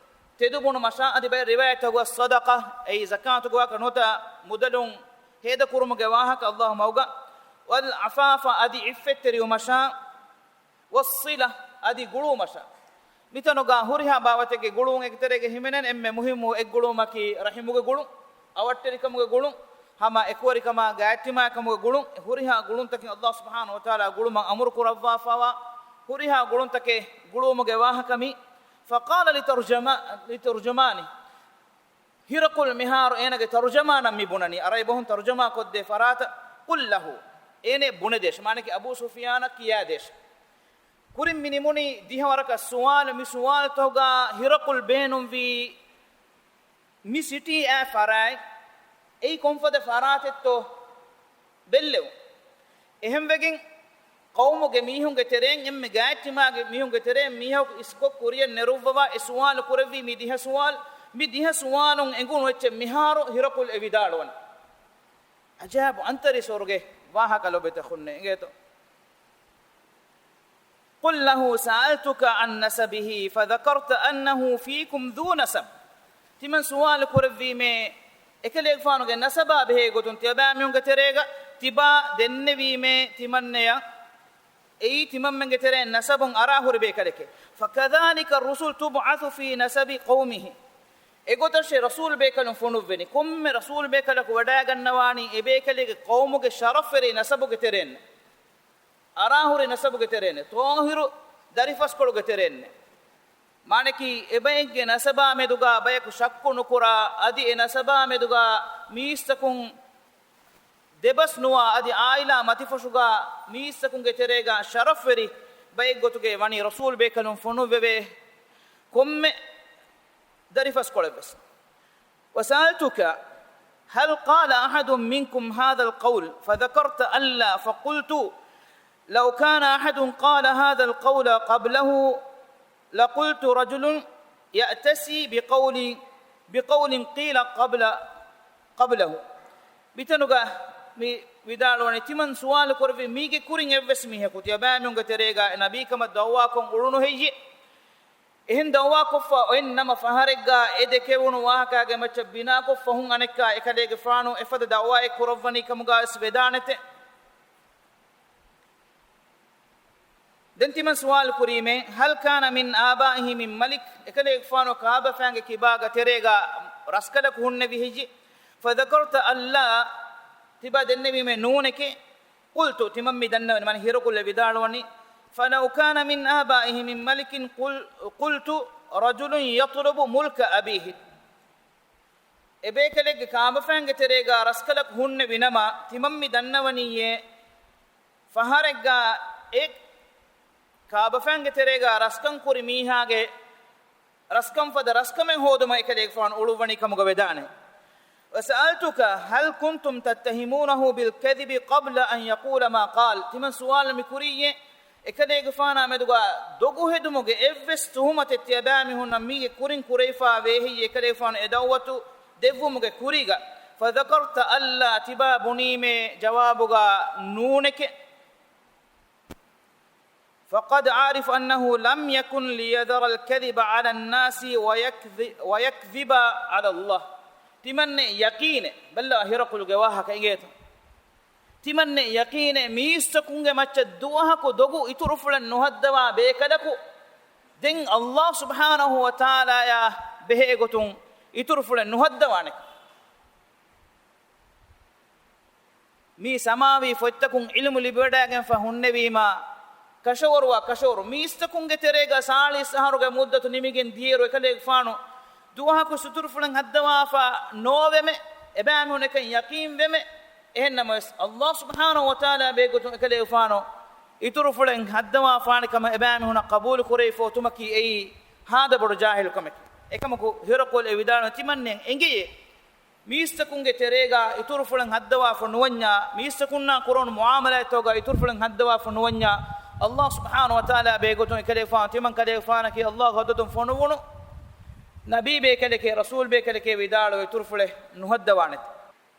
ތެދުބުނުމަށާ، އަދި ބައެއް ރިވާޔަތްތަކުގަ صدقة، އެއީ ޒަކާތުގެ ވާހަކަ ނުވަތަ މުދަލުން ހޭދަކުރުމުގެ ވާހަކަ ﷲ މަގުގަ، والعفاف އަދި ޢިއްފަތްތެރިވުމަށާ، والصلة އަދި ގުޅުވުމަށާ. މިތަނުގަ ހުރިހާ ބާވަތެއްގެ ގުޅުވުން އެކަތެރޭގަ ހިމެނެން އެންމެ މުހިއްމު އެއް ގުޅުވުމަކީ ރަޙިމުގެ ގުޅުން، އަވަށްޓެރިކަމުގެ ގުޅުން، ހަމަ އެކުވެރިކަމާ ގާތްތިމާކަމުގެ ގުޅުން. ހުރިހާ ގުޅުންތަކެއް ﷲ ސުބްޙާނަހޫ ވަތަޢާލާ ގުޅުމަށް އަމުރު ކުރައްވާފަވާ ހުރިހާ ގުޅުންތަކެއް ގުޅުވުމުގެ ވާހަކަ މީ. فقال لترجما-، لترجمانه. ހިރަޤުލް މިހާރު އޭނަގެ ތަރުޖަމާނަށް މި ބުނަނީ، އަރަބިބަހުން ތަރުޖަމާ ކޮށްދޭ ފަރާތަށް، قل له، އޭނަ ބުނެދޭށި، މާނައަކީ އަބޫ ސުފިޔާނަށް ކިޔާދޭށި. ކުރިން މި ނިމުނީ ދިހަ ވަރަކަށް ސުވާލު. މި ސުވާލުތަކުގަ ހިރަޤުލް ބޭނުންވީ މި ސިޓީ އާ ފަރާތް، އެއީ ކޮންފަދަ ފަރާތެއްތޯ ބެއްލެވުން. އެހެންވެގެން، ޤައުމުގެ މީހުންގެ ތެރެއިން އެންމެ ގާތްތިމާގެ މީހުންގެ ތެރެއިން މީހަކު އިސްކޮށް ކުރިޔަށް ނެރުއްވަވާ އެ ސުވާލު ކުރެއްވީ މި ދިހަ ސުވާލު. މި ދިހަ ސުވާލުން އެނގުނު އެއްޗެއް މިހާރު ހިރަޤުލް އެ ވިދާޅުވަނީ. އަޖައިބު އަންތަރީސްވަރުގެ ވާހަކަ ލޮބުވެތި އަޚުންނޭ، އިނގޭތޯ؟ قل له سألتك عن نسبه فذكرت أنه فيكم ذو نسب. ތިމަން ސުވާލު ކުރެއްވީމޭ، އެކަލޭގެފާނުގެ ނަސަބާ ބެހޭ ގޮތުން ތިޔަބައިމީހުންގެ ތެރޭގަ ތިބާ ދެންނެވީމޭ ތިމަންނަޔަށް، އެއީ ތިމަންމެންގެ ތެރެއިން ނަސަބުން އަރާ ހުރި ބޭކަލެކޭ. فكذلك الرسل تبعث في نسب قومه. އެގޮތަށޭ ރަސޫލު ބޭކަލުން ފޮނުއްވެނީ. ކޮންމެ ރަސޫލު ބޭކަލަކު ވަޑައިގަންނަވާނީ އެ ބޭކަލެއްގެ ޤައުމުގެ ޝަރަފްވެރި ނަސަބުގެ ތެރެއިން. އަރާހުރި ނަސަބުގެ ތެރޭނެ، ޠާހިރު ދަރިފަސްކޮޅުގެ ތެރޭނެ. މާނައަކީ، އެބައެއްގެ ނަސަބާ މެދުގާ ބަޔަކު ޝައްކު ނުކުރާ، އަދި އެ ނަސަބާ މެދުގާ މީސްތަކުން ދެބަސް ނުވާ، އަދި އާއިލާ މަތިފުށުގާ މީސްތަކުންގެ ތެރޭގާ ޝަރަފްވެރި ބައެއްގޮތުގެ ވަނީ ރަސޫލު ބޭކަލުން ފޮނުއްވެވޭ ކޮންމެ ދަރިފަސްކޮޅެއްވެސް. وسألتك هل قال أحد منكم هذا القول؟ فذكرت أن لا، فقلت لو كان أحد قال هذا القول قبله لقلت رجل يأتسي بقول، بقول قيل قبل، قبله. މިތަނުގަ މި ވިދާޅުވަނީ، ތިމަން ސުވާލު ކުރެއްވި މީގެ ކުރިން އެއްވެސް މީހަކު ތިޔަބައިމީހުންގެ ތެރޭގަ އެ ނަބީކަމަށް ދައުވާކޮށް އުޅުނު ހެއްޔޭ؟ އެހެން ދައުވާކޮށްފަ އޮތް ނަމަ، ފަހަރެއްގާ އެ ދެކެވުނު ވާހަކާގެ މައްޗަށް ބިނާކޮށްފަ ހުން އަނެއްކާ އެކަލޭގެފާނު އެފަދަ ދައުވާއެއް ކުރައްވަނީ ކަމުގާވެސް ވެދާނެތެ. ދެން ތިމަން ސުވާލު ކުރީމޭ، هل كان من آبائه من ملك؟ އެކަލޭގެފާނު ކާބަފައިންގެ ކިބާގަ ތެރޭގަ ރަސްކަލަކު ހުންނެވި ހެއްޔެ؟ فذكرت أن لا، ތިބާ ދެންނެވީމޭ ނޫނެކޭ. قلت، ތިމަން މި ދަންނަވަނީ، މާނަ ހިރަޤުލް ވިދާޅުވަނީ، فلو كان من آبائه من ملك قل-، قلت رجل يطلب ملك أبيه. އެބޭކަލެއްގެ ކާބަފައިންގެ ތެރޭގަ ރަސްކަލަކު ހުންނެވި ނަމަ، ތިމަން މި ދަންނަވަނީއޭ، ފަހަރެއްގަ އެ ކާބަފައިންގެ ތެރޭގަ ރަސްކަން ކުރި މީހާގެ ރަސްކަން ފަދަ ރަސްކަމެއް ހޯދުމަށް އެކަލޭގެފާނު އުޅުއްވަނީ ކަމުގަ ވެދާނެ. وسألتك هل كنتم تتهمونه بالكذب قبل أن يقول ما قال؟ ތިމަން ސުވާލު މި ކުރީއޭ، އެކަލޭގެފާނާ މެދުގަ ދޮގު ހެދުމުގެ އެއްވެސް ތުހުމަތެއް ތިޔަބައިމީހުންނަށް މީގެ ކުރިން ކުރެވިފާ ވޭ ހެއްޔޭ އެކަލޭގެފާނު އެ ދައުވަތު ދެއްވުމުގެ ކުރީގަ؟ فذكرت أن لا، ތިބާ ބުނީމޭ ޖަވާބުގަ ނޫނެކޭ. فقد أعرف أنه لم يكن ليذر الكذب على الناس ويكذ-، ويكذب على الله. ތިމަންނެ ޔަޤީނެއް، ބައްލަވާ ހިރަޤުލުގެ ވާހަކަ އިނގޭތަ؟ ތިމަންނެ ޔަޤީނެއް މީސްތަކުންގެ މައްޗަށް ދުވަހަކު ދޮގު އިތުރުފުޅެއް ނުހައްދަވާ ބޭކަލަކު، ދެން ﷲ ސުބްޙާނަހޫ ވަތަޢާލާޔާ ބެހޭގޮތުން އިތުރުފުޅެއް ނުހައްދަވާނެ. މީ ސަމާވީ ފޮތްތަކުން ޢިލްމު ލިބިވަޑައިގެންފަ ހުންނެވީމާ، ކަށަވަރުވާ ކަށަވަރު މީސްތަކުންގެ ތެރޭގަ ސާޅީސް އަހަރުގެ މުއްދަތު ނިމިގެން ދިޔައިރު އެކަލޭގެފާނު ދުވަހަކު އިތުރުފުޅެއް ހައްދަވާފަ ނޯވެމެ، އެބައިމީހުން އެކަން ޔަޤީންވެމެ. އެހެންނަމަވެސް، ﷲ ސުބްޙާނަހޫ ވަތަޢާލާ ބެހޭގޮތުން އެކަލޭގެފާނު އިތުރުފުޅެއް ހައްދަވާފާނެ ކަމަށް އެބައިމީހުނަށް ޤަބޫލު ކުރެވިފަ އޮތުމަކީ އެއީ ހާދަ ބޮޑު ޖާހިލު ކަމެކޭ. އެކަމަކު ހިރަޤުލް އެ ވިދާޅުވީ ތިމަންނެ އެނގެޔޭ. މީސްތަކުންގެ ތެރޭގަ އިތުރުފުޅެއް ހައްދަވާފަ ނުވަންޏާ، މީސްތަކުންނާ ކުރެވުނު މުޢާމަލާތްތަކުގަ އިތުރުފުޅެއް ހައްދަވާފަ ނުވަންޏާ، ﷲ ސުބްޙާނަހޫ ވަތަޢާލާ ބެހޭގޮތުން އެކަލޭގެފާނު ތިމަން ކަލޭގެފާނަކީ ﷲ ގެ ޙަޟްރަތުން ފޮނުއްވުނު ނަބީ ބޭކަލެކޭ، ރަސޫލް ބޭކަލެކޭ ވިދާޅުވެ އިތުރުފުޅެއް ނުހައްދަވާނެތެ.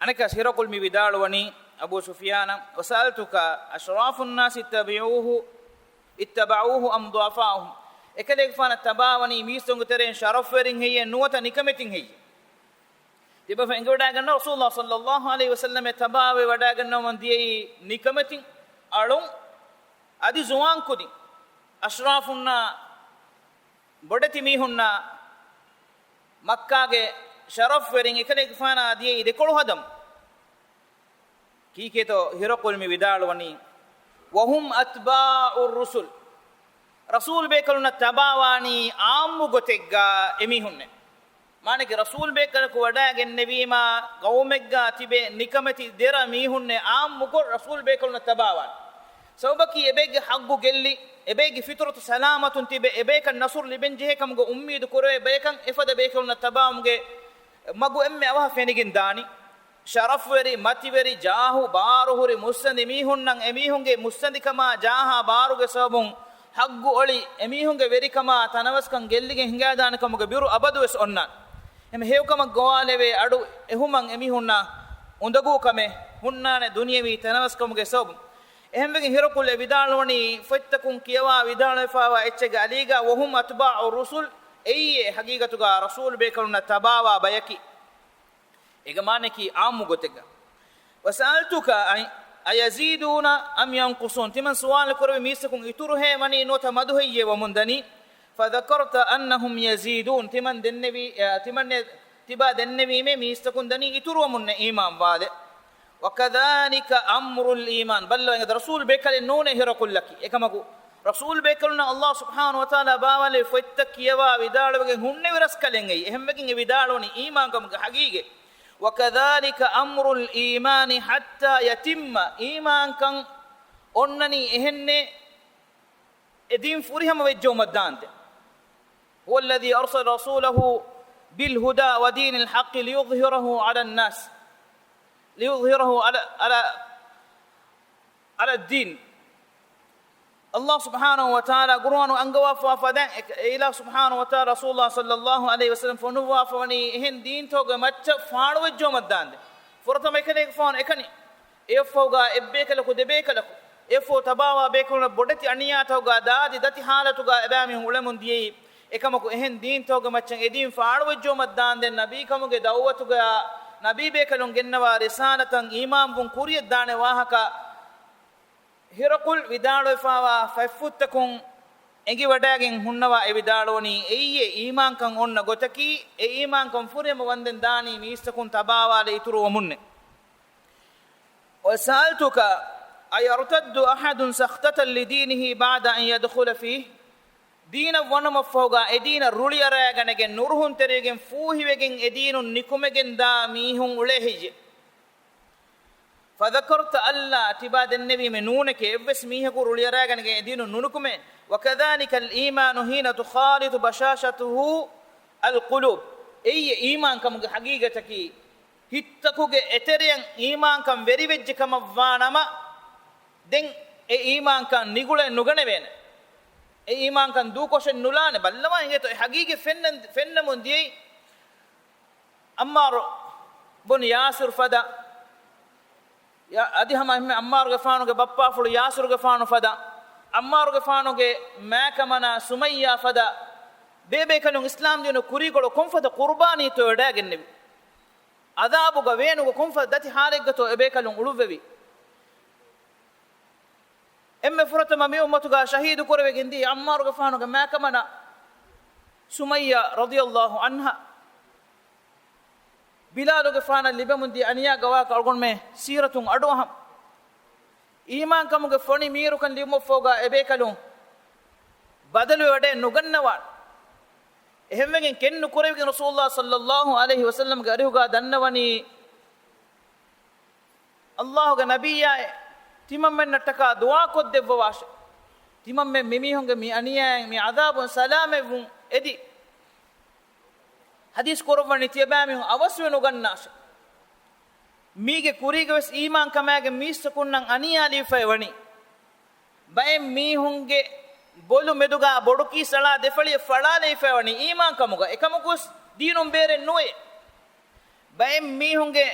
އަނެއްކާސް ހިރަޤުލް މި ވިދާޅުވަނީ އަބޫ ސުފިޔާނަށް، وسألتك أشراف الناس اتبعوه، اتبعوه أم ضعفاؤهم؟ އެކަލޭގެފާނަށް ތަބާވަނީ މީސްތަކުންގެ ތެރެއިން ޝަރަފްވެރިން ހެއްޔޭ ނުވަތަ ނިކަމެތިން ހެއްޔޭ؟ ތިބަފަ އެނގިވަޑައިގަންނަ ރަސޫލާ ޞައްލައްލާހު ޢަލައިހި ވަސައްލަމެ ތަބާވެ ވަޑައިގަންނަވަމުން ދިޔައީ ނިކަމެތި އަޅުން، އަދި ޒުވާން ކުދިން، އަޝްރާފުންނާ ބޮޑެތި މީހުންނާ މައްކާގެ ޝަރަފްވެރިން އެކަލޭގެފާނާ ދިޔައީ ދެކޮޅު ހަދަމުން. ކީކޭތޯ ހިރަޤުލް މި ވިދާޅުވަނީ، وهم أتباع الرسل. ރަސޫލް ބޭކަލުންނަށް ތަބާވާނީ އާއްމު ގޮތެއްގަ އެމީހުންނެއް. މާނައަކީ ރަސޫލް ބޭކަލަކު ވަޑައިގެންނެވީމާ، ގައުމެއްގަ ތިބޭ ނިކަމެތި ދެރަ މީހުންނެއް އާއްމުކޮށް ރަސޫލް ބޭކަލުންނަށް ތަބާވާނެ. ސަބަބަކީ އެބޭގެ ޙައްޤު ގެއްލި، އެބޭގެ ފިޠުރަތު ސަލާމަތުން ތިބެ، އެބޭކަށް ނަޞްރު ލިބެންޖެހޭ ކަމުގަ އުއްމީދު ކުރެވޭ ބަޔަކަށް އެފަދަ ބޭކަލުންނަށް ތަބާވުމުގެ މަގު އެންމެ އަވަހަށް ފެނިގެން ދާނީ. ޝަރަފްވެރި، މަތިވެރި، ޖާހު، ބާރުހުރި، މުއްސަނދި މީހުންނަށް އެމީހުންގެ މުއްސަނދިކަމާ ޖާހާ ބާރުގެ ސަބަބުން ޙައްޤު އޮޅި އެމީހުންގެ ވެރިކަމާ ތަނަވަސްކަން ގެއްލިގެން ހިނގައިދާނެ ކަމުގެ ބިރު އަބަދުވެސް އޮންނާނެ. އެހެން ހެޔޮކަމަށް ގޮވާލެވޭ އަޑު އެހުމަށް އެމީހުންނާ އުނދަގޫ ކަމެއް ހުންނާނެ ދުނިޔެވީ ތަނަވަސްކަމުގެ ސަބަބުން. އެހެންވެގެން ހިރަޤުލް އެ ވިދާޅުވަނީ ފޮތްތަކުން ކިޔަވާ ވިދާޅުވެފައިވާ އެއްޗެއްގެ އަލީގަ، وهم أتباع الرسل، އެއީ އެ ޙަޤީޤަތުގަ ރަސޫލް ބޭކަލުންނަށް ތަބާވާ ބަޔަކީ. އޭގެ މާނައަކީ އާއްމު ގޮތެއްގަ. وسألتك أي-، أيزيدون أم ينقصون؟ ތިމަން ސުވާލު ކުރެވި މީސްތަކުން އިތުރުހޭ ވަނީ ނުވަތަ މަދުހެއްޔޭ ވަމުން ދަނީ؟ فذكرت أنهم يزيدون. ތިމަން ދެންނެވީ، އަ، ތިމަން އެ-، ތިބާ ދެންނެވީމޭ މީސްތަކުން ދަނީ އިތުރުވަމުންނޭ އީމާން ވާލެ. وكذلك أمر الإيمان. ބައްލަވާ އެނގޭތޯ ރަސޫލް ބޭކަލެއް ނޫނޭ ހިރަޤުލްއަކީ. އެކަމަކު، ރަސޫލް ބޭކަލުންނަށް ﷲ ސުބްޙާނަހޫ ވަތަޢާލާ ބާވާލެވި ފޮތްތައް ކިޔަވާ ވިދާޅުވެގެން ހުންނެވި ރަސްކަލެއް އެއީ. އެހެންވެގެން އެ ވިދާޅުވަނީ އީމާންކަމުގެ ޙަޤީޤަތް. وكذلك أمر الإيمان حتى يتم. އީމާންކަން އޮންނަނީ އެހެންނޭ، އެ ދީން ފުރިހަމަ ވެއްޖައުމަށް ދާންދެން. هو الذي أرسل رسوله بالهدى ودين الحق ليظهره على الناس، ليظهره على، على، على الدين. ﷲ ސުބްޙާނަހޫ ވަތަޢާލާ ޤުރުއާނު އަންގަވާފަ ފަދައިން، އެ، އެ އިލާހު ސުބްޙާނަހޫ ވަތަޢާލާ ރަސޫލާ ޞައްލައްލާހު ޢަލައިހި ވަސައްލަމަ ފޮނުއްވާފަ ވަނީ އެހެން ދީންތަކުގެ މައްޗަށް ފާޅުވެއްޖައުމަށް ދާންދެން. ފުރަތަމަ އެކަލޭގެފާނު އެކަނި. އެއަށްފަހުގަ އެއްބޭކަލަކު ދެބޭކަލަކު، އެއަށްފަހު ތަބާވާ ބޭކަލުންނަށް ބޮޑެތި އަނިޔާތަކުގަ ދާދި ދަތި ޙާލަތުގަ އެބައިމީހުން އުޅެމުން ދިޔައީ. އެކަމަކު އެހެން ދީންތަކުގެ މައްޗަށް އެ ދީން ފާޅުވެއްޖައުމަށް ދާންދެން ނަބީކަމުގެ ދަޢުވަތުގަ ނަބީބޭކަލުން ގެންނަވާ ރިސާލަތަށް އީމާންވުން ކުރިޔަށް ދާނެ ވާހަކަ ހިރަޤުލް ވިދާޅުވެފައިވާ ފަތްފުށްތަކުން އެނގިވަޑައިގެން ހުންނަވާ އެ ވިދާޅުވަނީ އެއީ އެ އީމާންކަން އޮންނަ ގޮތަކީ، އެ އީމާންކަން ފުރިހަމަ ވަންދެން ދާނީ މީސްތަކުން ތަބާވާލެ އިތުރުވަމުންނޭ. وسألتك أيرتد أحد سخطة لدينه بعد أن يدخل فيه؟ ދީނަށް ވަނުމަށްފަހުގަ އެ ދީނަށް ރުޅިއަރައިގަނެގެން ނުރުހުންތެރިވެގެން ފޫހިވެގެން އެ ދީނުން ނިކުމެގެން ދާ މީހުން އުޅޭ ހެއްޔެވެ؟ فذكرت ألا، ތިބާ ދެންނެވީމެ ނޫނެކޭ، އެއްވެސް މީހަކު ރުޅިއަރައިގަނެގެން އެ ދީނުން ނުނިކުމޭ. وكذلك الإيمان حين تخالط بشاشته القلوب. އެއީ އެ އީމާންކަމުގެ ޙަޤީޤަތަކީ، ހިތްތަކުގެ އެތެރެއަށް އީމާންކަން ވެރިވެއްޖެ ކަމަށްވާ ނަމަ، ދެން އެ އީމާންކަން ނިގުޅެ ނުގަނެވޭނެ. އެ އީމާންކަން ދޫކޮށެއް ނުލާނެ. ބައްލަވާ އިނގޭތޯ އެ ޙަޤީޤަތް ފެންނަން-، ފެންނަމުން ދިޔައީ. ޢައްމާރު ބުން ޔާސިރު ފަދަ، ޔާ-، އަދި ހަމަ އެންމެ ޢައްމާރުގެފާނުގެ ބައްޕާފުޅު ޔާސިރުގެފާނު ފަދަ، ޢައްމާރުގެފާނުގެ މާކަމަނާ ސުމައްޔާ ފަދަ، ބޭބޭކަލުން އިސްލާމްދީނު ކުރީގޮޅު ކޮންފަދަ ޤުރުބާނީތޯ ވެޑައިގެންނެވި؟ ޢަޛާބުގަ ވޭނުގަ ކޮންފަދަ ދަތި ޙާލެއްގަތޯ އެބޭކަލުން އުޅުއްވެވި؟ އެންމެ ފުރަތަމަ މި އުއްމަތުގަ ޝަހީދު ކުރެވިގެން ދިޔަ ޢައްމާރުގެފާނުގެ މާކަމަނާ ސުމައްޔާ ރަޟިޔަﷲ ޢަންހާ، ބިލާލުގެފާނަށް ލިބެމުން ދިޔަ އަނިޔާގެ ވާހަކަ އަޅުގަނޑުމެން ސީރަތުން އަޑުއަހަން. އީމާންކަމުގެ ފޮނި މީރުކަން ލިބުމަށްފަހުގަ އެބޭކަލުން ބަދަލުވެވަޑައެއް ނުގަންނަވާނެ. އެހެންވެގެން ކެތްނުކުރެވިގެން ރަސޫލުﷲ ޞައްލައްލާހު ޢަލައިހި ވަސައްލަމްގެ އަރިހުގަ ދަންނަވަނީ، ﷲގެ ނަބިއްޔާއޭ، ތިމަންމެންނަށްޓަކާ ދުޢާކޮށްދެއްވަވާށެ. ތިމަންމެން މިމީހުންގެ މި އަނިޔާއިން މި ޢަޛާބުން ސަލާމަތްވުން އެދި، ޙަދީޘް ކުރައްވަނީ ތިޔަބައިމީހުން އަވަސްވެ ނުގަންނާށެ. މީގެ ކުރީގަވެސް އީމާންކަމާގެން މީސްތަކުންނަށް އަނިޔާލީފައި ވަނީ. ބައެއް މީހުންގެ ބޮލު މެދުގަ ބޮޑުކީސް އަޅާ ދެފަޅިއެއް ފަޅާލައިފައި ވަނީ އީމާންކަމުގަ. އެކަމަކުވެސް ދީނުން ބޭރެއް ނުވޭ. ބައެއް މީހުންގެ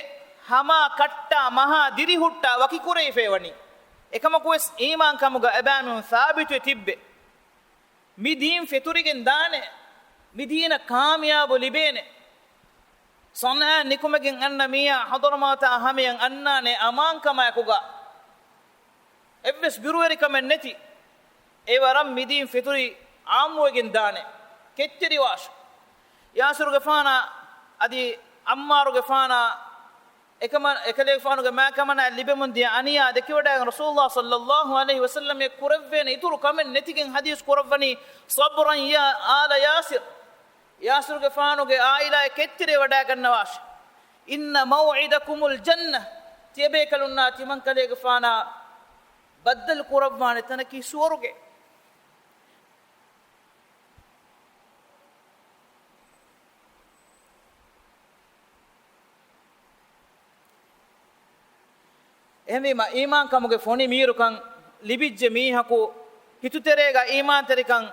ހަމާ ކައްޓާ މަހާ ދިރިހުއްޓާ ވަކިކުރެވިފައި ވަނީ. އެކަމަކުވެސް އީމާންކަމުގަ އެބައިމީހުން ސާބިތުވެ ތިއްބެ. މި ދީން ފެތުރިގެން ދާނެ. މި ދީނަށް ކާމިޔާބު ލިބޭނެ. ޞަންޢާ ނިކުމެގެން އަންނަ މީހާ ޙަޟްރަމައުތާ ހަމަޔަށް އަންނާނެ އަމާންކަމާއެކުގަ، އެއްވެސް ބިރުވެރިކަމެއް ނެތި. އެ ވަރަށް މިދީން ފެތުރި ޢާއްމުވެގެން ދާނެ. ކެތްތެރިވާށޭ. ޔާސިރުގެފާނާ އަދި ޢައްމާރުގެފާނާ އެކަމަ-، އެކަލޭގެފާނުގެ މާކަމަނާ ލިބެމުން ދިޔަ އަނިޔާ ދެކިވަޑައިގެން ރަސޫލުﷲ ޞައްލައްލާހު ޢަލައިހި ވަސައްލަމަށް ކުރެވޭނެ އިތުރު ކަމެއް ނެތިގެން ޙަދީޘް ކުރައްވަނީ، "صبرا يا آل ياسر." ޔާސިރުގެފާނުގެ ޢާއިލާއެއް ކެތްތެރިވަޑައިގަންނަވާށޭ. "إن موعدكم الجنة." ތިޔަބޭކަލުންނާ ތިމަންކަލޭގެފާނާ ބައްދަލު ކުރައްވާނެ ތަނަކީ ސުވަރުގެ. އެހެންވީމަ، އީމާންކަމުގެ ފޮނި މީރުކަން ލިބިއްޖެ މީހަކު، ހިތުތެރޭގަ އީމާންތެރިކަން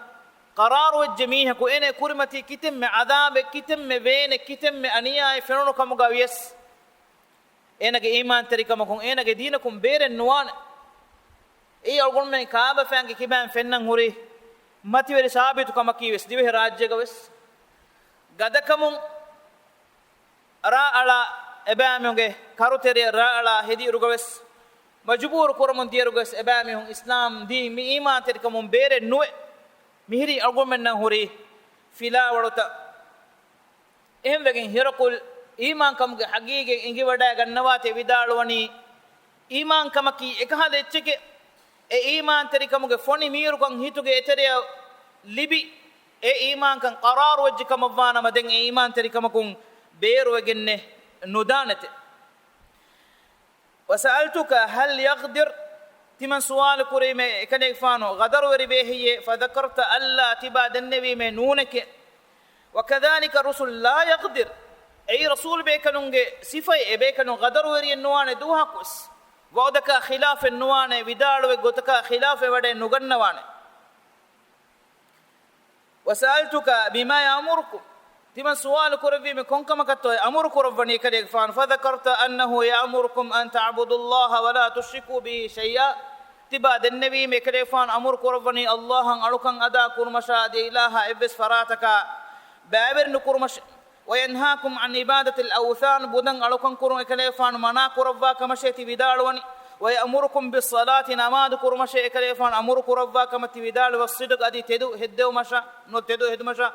ޤަރާރުވެއްޖެ މީހަކު، އޭނަ ކުރިމަތީ ކިތަންމެ ޢަޛާބެއް، ކިތަންމެ ވޭނެއް، ކިތަންމެ އަނިޔާއެއް ފެނުނު ކަމުގަ ވިޔަސް، އޭނަގެ އީމާންތެރިކަމަކުން، އޭނަގެ ދީނަކުން ބޭރެއް ނުވާނެ. އެއީ އަޅުގަނޑުމެން ކާބަފައިންގެ ކިބައިން ފެންނަން ހުރި މަތިވެރި ސާބިތު ކަމަކީ ވެސް، ދިވެހި ރާއްޖޭގަ ވެސް ގަދަކަމުން ރާ އަޅާ އެބައިމީހުންގެ ކަރުތެރެއަށް ރާ އަޅާ ހެދިއިރުގަ ވެސް، މަޖުބޫރު ކުރަމުން ދިޔައިރުގަ ވެސް އެބައިމީހުން އިސްލާމް ދީން މި އީމާންތެރިކަމުން ބޭރެއް ނުވެ، މިހިރީ އަޅުގަނޑުމެންނަށް ހުރި ފިލާވަޅުތައް. އެހެންވެގެން ހިރަޤުލް އީމާންކަމުގެ ޙަޤީޤަތް އެނގިވަޑައިގަންނަވާތީ ވިދާޅުވަނީ، އީމާންކަމަކީ އެކަހަލަ އެއްޗެކޭ. އެ އީމާންތެރިކަމުގެ ފޮނި މީރުކަން ހިތުގެ އެތެރެއަށް ލިބި، އެ އީމާންކަން ޤަރާރުވެއްޖެ ކަމަށްވާނަމަ، ދެން އެ އީމާންތެރިކަމަކުން ބޭރުވެގެންނެއް ނުދާނެތެ. وسألتك هل يغدر؟ ތިމަން ސުވާލު ކުރީމޭ އެކަލޭގެފާނު ޣަދަރުވެރި ބޭހެއްޔޭ؟ فذكرت ألا، ތިބާ ދެންނެވީމޭ ނޫނެކޭ. وكذلك الرسل لا يغدر، އެއީ ރަސޫލު ބޭކަލުންގެ ސިފައެއް، އެބޭކަލުން ޣަދަރުވެރިއެއް ނުވާނެ ދުވަހަކުވެސް. ވަޢުދަކާ ޚިލާފެއް ނުވާނެ، ވިދާޅުވި ގޮތަކާ ޚިލާފެއް ވަޑައެއް ނުގަންނަވާނެ. وسألتك بما يأمركم، ތިމަން ސުވާލު ކުރެއްވީމެ ކޮންކަމަކަށްތޯ އެ އަމުރު ކުރައްވަނީ އެކަލޭގެފާނު؟ فذكرت أنه يأمركم أن تعبدوا الله ولا تشركوا به شيئا، ތިބާ ދެންނެވީމެ އެކަލޭގެފާނު އަމުރު ކުރައްވަނީ ﷲ އަށް އަޅުކަން އަދާ ކުރުމަށާ، އަދި އިލާހާ އެއްވެސް ފަރާތަކާ ބައިވެރި ނުކުރުމަށް. وينهاكم عن عبادة الأوثان، ބުދަން އަޅުކަން ކުރުން އެކަލޭގެފާނު މަނާ ކުރައްވާ ކަމަށޭ ތި ވިދާޅުވަނީ. ويأمركم بالصلاة، ނަމާދު ކުރުމަށޭ އެކަލޭގެފާނު އަމުރު ކުރައްވާ ކަމަށް ތި ވިދާޅުވީ. والصدق، އަދި ތެދު ހެއްދެވުމަށާ، ނު ތެދު ހެދުމަށާ.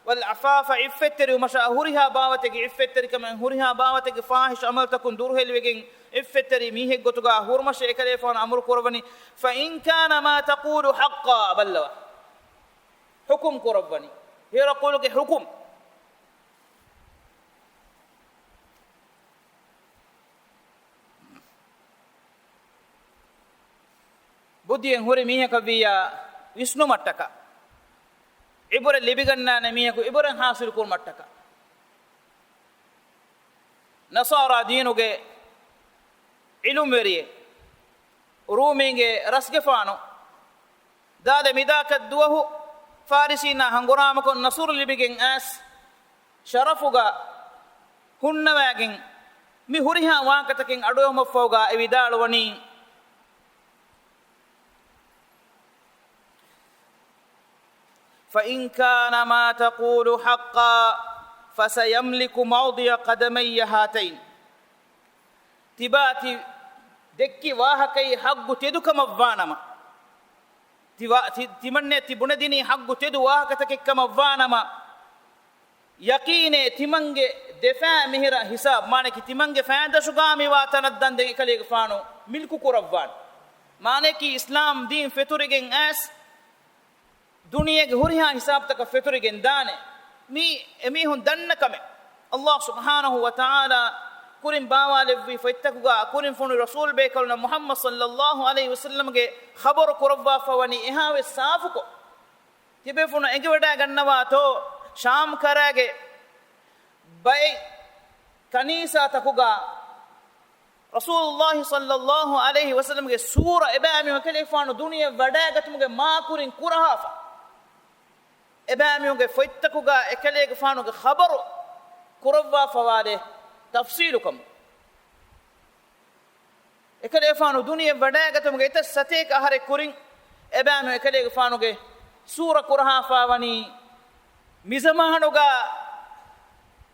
والعفاف، ޢިއްފަތްތެރިވުމަށާ، ހުރިހާ ބާވަތެއްގެ ޢިއްފަތްތެރިކަމެއް، ހުރިހާ ބާވަތެއްގެ ފާޙިޝް ޢަމަލުތަކުން ދުރުހެލިވެގެން ޢިއްފަތްތެރި މީހެއްގޮތުގަ ހުރުމަށޭ އެކަލޭގެފާނު އަމުރު ކުރައްވަނީ. فإن كان ما تقول حقا، ބައްލަވާ. ޙުކުމް ކުރައްވަނީ. ހިރަޤުލުގެ ޙުކުމް. ބުއްދިއެއް ހުރި މީހަކަށްވިއްޔާ ވިސްނުމަށްޓަކާ، ޢިބުރަތް ލިބިގަންނާނެ މީހަކު ޢިބުރަތް ޙާޞިލު ކުރުމަށްޓަކާ، ނަޞާރާ ދީނުގެ ޢިލްމުވެރިއެއް، ރޫމީންގެ ރަސްގެފާނު، ދާދެ މިދާކަށް ދުވަހު ފާރިސީންނާ ހަނގުރާމަކޮށް ނަޞްރު ލިބިގެން އައިސް، ޝަރަފުގަ ހުންނަވައިގެން، މި ހުރިހާ ވާހަކަތަކެއް އަޑުއެހުމަށްފަހުގަ އެ ވިދާޅުވަނީ، فإن كان ما تقول حقا فسيملك موضع قدمي هاتين. ތިބާ ތި ދެއްކި ވާހަކައީ ޙައްޤު ތެދުކަމަށްވާނަމަ، ތި ވާ-، ތި-، ތިމަންނޭ ތި ބުނެދިނީ ޙައްޤު ތެދު ވާހަކަތަކެއްކަމަށްވާނަމަ، ޔަޤީނޭ ތިމަންގެ ދެފާ މިހިރަ ހިސާބް، މާނައަކީ ތިމަންގެ ފައިދަށުގާ މިވާ ތަނަށް ދަންދެން އެކަލޭގެފާނު މިލްކު ކުރައްވާނެ. މާނައަކީ އިސްލާމް ދީން ފެތުރިގެން އައިސް، ދުނިޔޭގެ ހުރިހާ ހިސާބުތަކަށް ފެތުރިގެން ދާނެ. މީ އެމީހުން ދަންނަ ކަމެއް. ﷲ ސުބްޙާނަހޫ ވަތަޢާލާ ކުރިން ބާވާލެއްވި ފޮތްތަކުގަ ކުރިން ފޮނުވި ރަސޫލު ބޭކަލުންނަށް މުޙައްމަދު ޞައްލައްލާހު ޢަލައިހި ވަސައްލަމްގެ ޚަބަރު ކުރައްވާފަ ވަނީ އެހާވެސް ސާފުކޮށް. ތިބޭފުޅުން އެނގިވަޑައިގަންނަވާތޯ، ޝާމް ކަރައިގެ ބައެއް ކަނީސާތަކުގަ ރަސޫލުﷲ ޞައްލައްލާހު ޢަލައިހި ވަސައްލަމްގެ ސޫރަ އެބައިމީހުން އެކަލޭގެފާނު ދުނިޔެ ވަޑައިގަތުމުގެ މާކުރިން ކުރަހާފަ، އެބައިމީހުންގެ ފޮތްތަކުގަ އެކަލޭގެފާނުގެ ޚަބަރު ކުރައްވާފަވާލެ ތަފްޞީލުކަމުން. އެކަލޭގެފާނު ދުނިޔެ ވަޑައިގަތުމުގެ އެތައް ސަތޭކަ އަހަރެއް ކުރިން އެބައިމީހުން އެކަލޭގެފާނުގެ ސޫރަ ކުރަހާފަ ވަނީ މިޒަމާނުގަ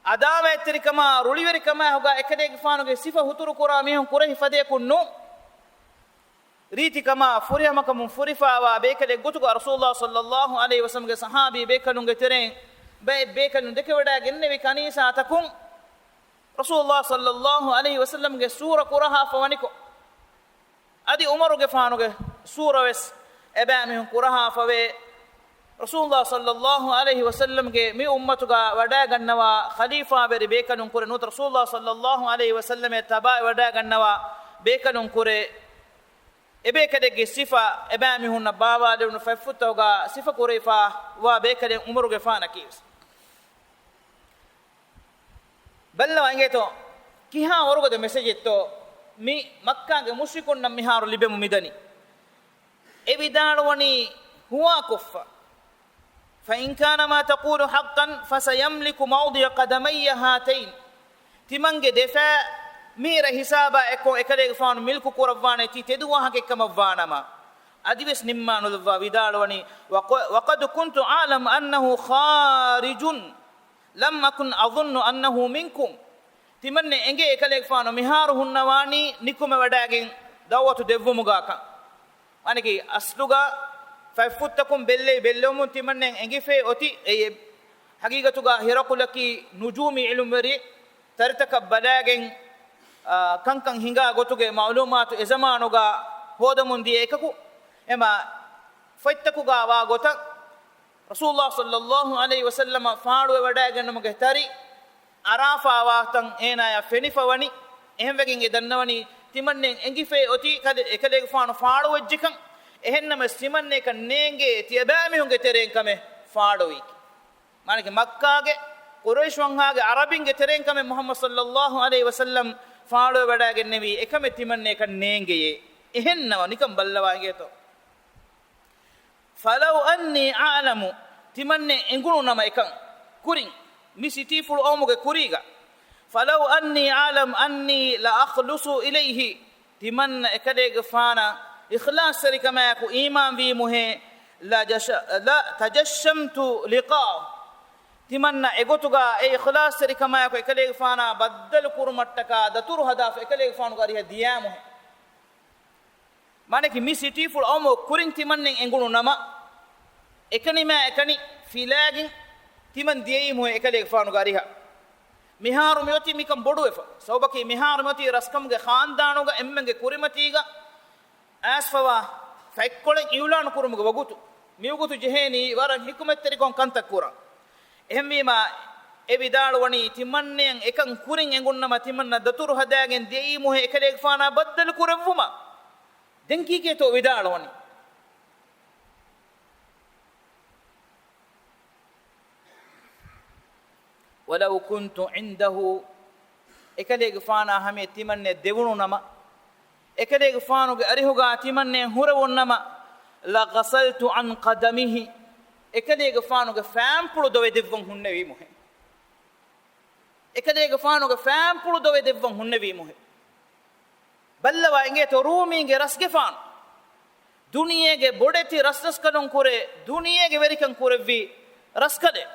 އަދާވަތްތެރިކަމާ، ރުޅިވެރިކަމާ ހުގާ އެކަލޭގެފާނުގެ ސިފަ ހުތުރުކުރާ މީހުން ކުރެހި ފަދަޔަކުން ނޫން. ރީތިކަމާ، ފުރިހަމަކަމުން ފުރިފާވާ ބޭކަލެއް ގޮތުގަ ރަސޫލާ ޞައްލައްލާހު ޢަލައިހި ވަސައްލަމްގެ ޞަޙާބީ ބޭކަލުންގެ ތެރެއިން ބައެއް ބޭކަލުން ދެކެވަޑައިގެންނެވި ކަނީސާތަކުން ރަސޫލާ ޞައްލައްލާހު ޢަލައިހި ވަސައްލަމްގެ ސޫރަ ކުރަހާފަ ވަނިކޮށް، އަދި ޢުމަރުގެފާނުގެ ސޫރަވެސް އެބައިމީހުން ކުރަހާފަވޭ. ރަސޫލާ ޞައްލައްލާހު ޢަލައިހި ވަސައްލަމްގެ މި އުއްމަތުގަ ވަޑައިގަންނަވާ ޚަލީފާވެރި ބޭކަލުން ކުރެ ނުވަތަ ރަސޫލާ ޞައްލައްލާހު ޢަލައިހި ވަސައްލަމަށް ތަބާވެ ވަޑައިގަންނަވާ ބޭކަލުން ކުރެ، އެބޭކަލެއްގެ ސިފަ އެބައިމީހުންނަށް ބާވާލެވުނު ފަތްފުށްތަކުގަ ސިފަ ކުރެވިފަ ވާ ބޭކަލެއް ޢުމަރުގެފާނަކީވެސް. ބައްލަވާ އިނގޭތޯ، ކިހާ ވަރުގަދަ މެސެޖެއްތޯ މި މައްކާގެ މުޝްރިކުންނަށް މިހާރު ލިބެމު މިދަނީ. އެ ވިދާޅުވަނީ ހުވާކޮށްފަ، فإن كان ما تقول حقا فسيملك موضع قدمي هاتين. ތިމަންގެ ދެފާ މިހިރަ ހިސާބާ އެއްކޮށް އެކަލޭގެފާނު މިލްކު ކުރައްވާނެ ތީ ތެދު ވާހަކައެއްކަމަށްވާނަމަ، އަދިވެސް ނިންމާނުލައްވާ ވިދާޅުވަނީ، وق-، وقد كنت أعلم أنه خارج لم أكن أظن أنه منكم. ތިމަންނެ އެނގޭ އެކަލޭގެފާނު މިހާރު ހުންނަވާނީ ނިކުމެވަޑައިގެން ދަޢުވަތު ދެއްވުމުގާކަން. މާނަކީ އަސްލުގަ ފަތްފުށްތަކުން ބެއްލެވި ބެއްލެވުމުން ތިމަންނެ އެނގިފޭ އޮތީ އެއް ހަގީގަތުގަ ހިރަޤުލަކީ ނުޖޫމީ ޢިލްމުވެރި ތަރިތަކަށް ބަލާގެން، އާ، ކަންކަން ހިނގާ ގޮތުގެ މަޢުލޫމާތު އެ ޒަމާނުގަ ހޯދަމުން ދިޔަ އެކަކު. އެމަ ފޮތްތަކުގަ ވާ ގޮތަށް ރަސޫލާ ޞައްލައްލާހު ޢަލައިހި ވަސައްލަމަ ފާޅުވެވަޑައިގަންނަމުގެ ތަރި އަރާފާވާތަން އޭނާޔަށް ފެނިފަވަނީ. އެހެންވެގެން އެ ދަންނަވަނީ ތިމަންނެން އެނގިފޭ އޮތީ ކަލެ-، އެކަލޭގެފާނު ފާޅުވެއްޖެކަން. އެހެންނަމަވެސް ތިމަންނައަކަށް ނޭނގޭ ތިޔަބައިމީހުންގެ ތެރެއިން ކަމެއް ފާޅުވީކީ. މާނަކީ މައްކާގެ ޤުރައިޝް ވަންހާގެ ޢަރަބިންގެ ތެރެއިން ކަމެއް މުޙައްމަދު ޞައްލައްލާހު ޢަލައިހި ވަސައްލަމް ފާޅުވެވަޑައިގެންނެވީ. އެކަމެއް ތިމަންނައަކަށް ނޭނގެޔޭ. އެހެންނަމަ ނިކަން ބައްލަވާ އިނގޭތޯ. فلو أني أعلم، ތިމަންނެ އެނގުނު ނަމަ އެކަން ކުރިން، މި ސިޓީފުޅު އައުމުގެ ކުރީގަ، فلو أني أعلم أني لأخلص إليه، ތިމަންނަ އެކަލޭގެފާނަށް އިޚްލާޞްތެރިކަމާއެކު އީމާންވީމުހޭ، لجش-، لتجشمت لقاءه، ތިމަންނަ އެގޮތުގަ އެ އިޚްލާޞްތެރިކަމާއެކު އެކަލޭގެފާނާ ބައްދަލު ކުރުމަށްޓަކާ ދަތުރު ހަދާފަ އެކަލޭގެފާނުގެ އަރިހަށް ދިޔާމުހޭ. މާނަކީ މި ސިޓީފުޅު އައުމު ކުރިން ތިމަންނެން އެނގުނު ނަމަ، އެކަނިމާ އެކަނި ފިލާގެން ތިމަން ދިޔައީމުހޭ އެކަލޭގެފާނުގެ އަރިހަށް. މިހާރު މިއޮތީ މިކަން ބޮޑުވެފަ. ސަބަބަކީ މިހާރު މިއޮތީ ރަސްކަމުގެ ޚާންދާނުގަ އެންމެންގެ ކުރިމަތީގަ އައިސްފަވާ ފަތްކޮޅެއް އިއުލާނު ކުރުމުގެ ވަގުތު. މިވަގުތު ޖެހޭނީ ވަރަށް ޙިކުމަތްތެރިކޮށް ކަންތައް ކުރަން. އެހެންވީމާ، އެ ވިދާޅުވަނީ ތިމަންނެއަށް އެކަން ކުރިން އެނގުންނަމަ ތިމަންނަ ދަތުރު ހަދާގެން ދިޔައީމުހޭ އެކަލޭގެފާނާ ބައްދަލު ކުރެއްވުމަށް. ދެން ކީކޭތޯ ވިދާޅުވަނީ؟ ولو كنت عنده، އެކަލޭގެފާނާ ހަމަޔަށް ތިމަންނެ ދެވުނު ނަމަ، އެކަލޭގެފާނުގެ އަރިހުގާ ތިމަންނެ ހުރެވުނު ނަމަ، لغسلت عن قدمه، އެކަލޭގެފާނުގެ ފާންޕުޅު ދޮވެ ދެއްވަން ހުންނެވީމުހޭ. އެކަލޭގެފާނުގެ ފާންޕުޅު ދޮވެ ދެއްވަން ހުންނެވީމުހޭ. ބައްލަވާ އިނގޭތޯ ރޫމީންގެ ރަސްގެފާނު. ދުނިޔޭގެ ބޮޑެތި ރަސްރަސްކަލުން ކުރެ، ދުނިޔޭގެ ވެރިކަން ކުރެއްވި ރަސްކަލެއް.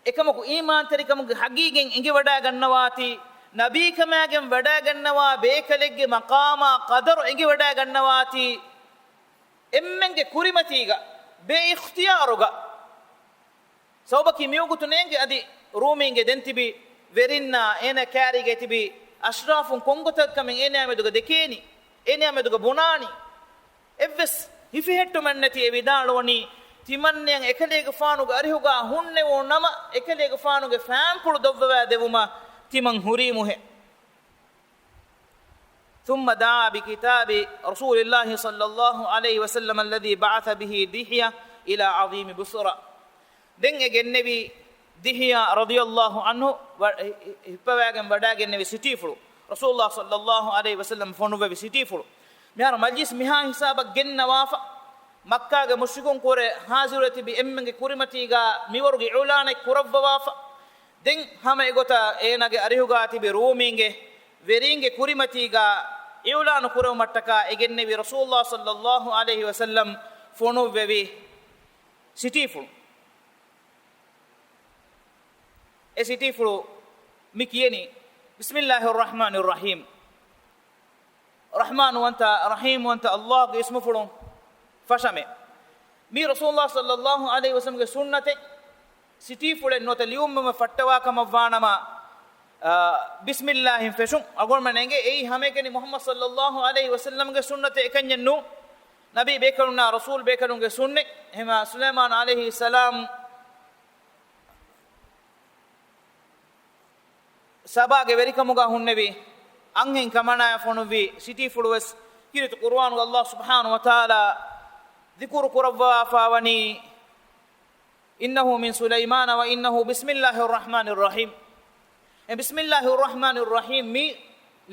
އެކަމަކު އީމާންތެރިކަމުގެ ހަގީގަތް އެނގިވަޑައިގަންނަވާތީ، ނަބީކަމާގެން ވަޑައިގަންނަވާ ބޭކަލެއްގެ މަޤާމާ ޤަދަރު އެނގިވަޑައިގަންނަވާތީ، އެންމެންގެ ކުރިމަތީގަ، ބޭ އިޚްތިޔާރުގަ. ސަބަބަކީ މިވަގުތު ނޭނގެ އަދި ރޫމީންގެ ދެން ތިބި ވެރިންނާ އޭނަ ކާރީގައި ތިބި އަޝްރާފުން ކޮންގޮތަށްކަމެއް އޭނަޔާ މެދުގަ ދެކޭނީ، އޭނަޔާ މެދުގަ ބުނާނީ. އެއްވެސް ހިފިހެއްޓުމެއްނެތި އެ ވިދާޅުވަނީ، ތިމަންނެއަށް އެކަލޭގެފާނުގެ އަރިހުގާ ހުންނެވުނު ނަމަ، އެކަލޭގެފާނުގެ ފާންޕުޅު ދޮއްވަވާ ދެވުމަށް ތިމަން ހުރީމުހޭ. ثم دعا بكتاب رسول الله صلى الله عليه وسلم الذي بعث به دحية إلى عظيم بصرى. ދެން އެ ގެންނެވީ ދިހްޔާ ރަޟިޔަﷲ ޢަންހު ވަ-، ހި-، ހި-، ހިއްޕަވާގެން ވަޑައިގެންނެވި ސިޓީފުޅު، ރަސޫލުﷲ ޞައްލަﷲ ޢަލައިހި ވަސައްލަމަ ފޮނުއްވެވި ސިޓީފުޅު. މިހާރު މަޖްލިސް މިހާ ހިސާބަށް ގެންނަވާފަ، މައްކާގެ މުޝްރިކުން ކުރެ ހާޒިރުވެ ތިބި އެންމެންގެ ކުރިމަތީގާ މިވަރުގެ އިޢުލާނެއް ކުރައްވަވާފަ. ދެން ހަމަ އެގޮތަށް އޭނާގެ އަރިހުގާ ތިބި ރޫމީންގެ ވެރީންގެ ކުރިމަތީގާ އިޢުލާނު ކުރެވުމަށްޓަކާ އެ ގެންނެވި ރަސޫލުﷲ ޞައްލަﷲ ޢަލައިހި ވަސައްލަމަ ފޮނުއްވެވި ސިޓީފުޅު. އެ ސިޓީފުޅު މި ކިޔެނީ، بسم الله الرحمن الرحيم. ރަޙްމާން ވަންތަ، ރަޙީމް ވަންތަ ﷲގެ އިސްމުފުޅުން ފަށަމެ. މީ ރަސޫލުﷲ ޞައްލަﷲ ޢަލައިހި ވަސައްލަމްގެ ސުންނަތެއް. ސިޓީފުޅެއް ނުވަތަ ލިޔުން މަ ފައްޓަވާ ކަމަށްވާނަމަ، އާ، ބިސްމިއްލާހިން ފެށުން. އަޅުގަނޑުމެން އެނގޭ އެއީ ހަމައެކަނި މުޙައްމަދު ޞައްލަﷲ ޢަލައިހި ވަސައްލަމްގެ ސުންނަތެއް އެކަންޏެއް ނޫން. ނަބީ ބޭކަލުންނާ ރަސޫލް ބޭކަލުންގެ ސުންނަތް. އެހެމަ ސުލައިމާން ޢަލައިހިއްސަލާމް ސަބާގެ ވެރިކަމުގަ ހުންނެވި އަންހެން ކަމަނާއަށް ފޮނުއްވި ސިޓީފުޅުވެސް ކީރިތި ޤުރުއާނުގަ ﷲ ސުބްޙާނަހޫ ވަތަޢާލާ ޛިކުރު ކުރައްވާފަވަނީ، إنه من سليمان وإنه بسم الله الرحمن الرحيم. އެ بسم الله الرحمن الرحيم މި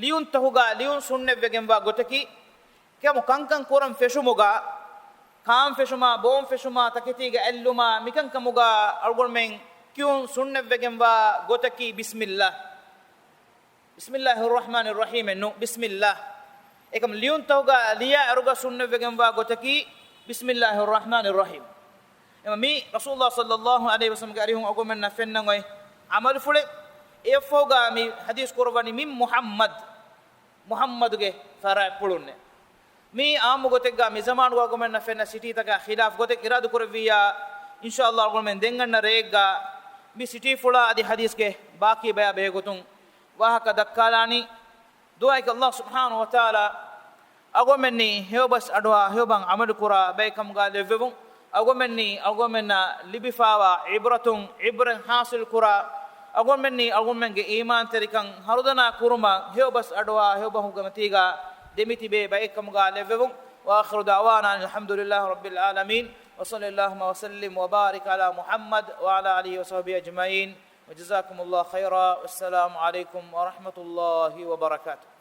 ލިޔުންތަކުގަ ލިޔުން ސުންނަތްވެގެންވާ ގޮތަކީ، ކަމު ކަންކަން ކުރަން ފެށުމުގަ، ކާން ފެށުމާ، ބޯން ފެށުމާ، ތަކެތީގަ އެއްލުމާ، މިކަންކަމުގަ އަޅުގަނޑުމެން ކިޔުން ސުންނަތްވެގެންވާ ގޮތަކީ ބިސްމިއްލާ. بسم الله الرحمن الرحيم އެއްނު، ބިސްމިއްލާ. އެކަމް ލިޔުންތަކުގަ ލިޔާ އިރުގަ ސުންނަތްވެގެންވާ ގޮތަކީ، بسم الله الرحمن الرحيم. އެމަ މީ ރަސޫލުﷲ ޞައްލަﷲ ޢަލައިހި ވަސައްލަމްގެ އަރިހުން އަޅުގަނޑުމެންނަށް ފެންނަން އޮތް ޢަމަލުފުޅެއް. އެއަށްފަހުގަ މި ޙަދީޘް ކުރައްވަނީ މިން މުޙައްމަދު. މުޙައްމަދުގެ ފަރާތްޕުޅުންނޭ. މީ ޢާއްމު ގޮތެއްގަ މި ޒަމާނުގަ އަޅުގަނޑުމެންނަށް ފެންނަ ސިޓީތަކާ ޚިލާފު ގޮތެއް އިރާދަކުރެއްވިއްޔާ، އިންޝާﷲ އަޅުގަނޑުމެން ދެން އަންނަ ރެއެއްގަ މި ސިޓީފުޅާ އަދި ޙަދީޘްގެ ބާކީ ބަޔާ ބެހޭގޮތުން ވާހަކަ ދައްކާލާނީ. ދުޢާއަކީ ﷲ ސުބްޙާނަހޫ ވަތަޢާލާ އަޅުގަނޑުމެންނީ ހެޔޮބަސް އަޑުއާ ހެޔޮބަހަށް ޢަމަލުކުރާ ބައެއްކަމުގަ ލެއްވެވުން. އަޅުގަނޑުމެންނީ އަޅުގަނޑުމެންނަށް ލިބިފައިވާ ޢިބްރަތުން ޢިބްރަތް ޙާޞިލް ކުރާ، އަޅުގަނޑުމެންނީ އަޅުގަނޑުމެންގެ އީމާންތެރިކަން ހަރުދަނާ ކުރުމަށް ހެޔޮބަސް އަޑުއާ ހެޔޮބަހުގެ މަތީގަ ދެމިތިބޭ ބައެއްކަމުގަ ލެއްވެވުން. وآخر دعوانا أن الحمد لله رب العالمين، وصل اللهم وسلم وبارك على محمد وعلى آله وصحبه أجمعين، وجزاكم الله خيرا، والسلام عليكم ورحمة الله وبركاته.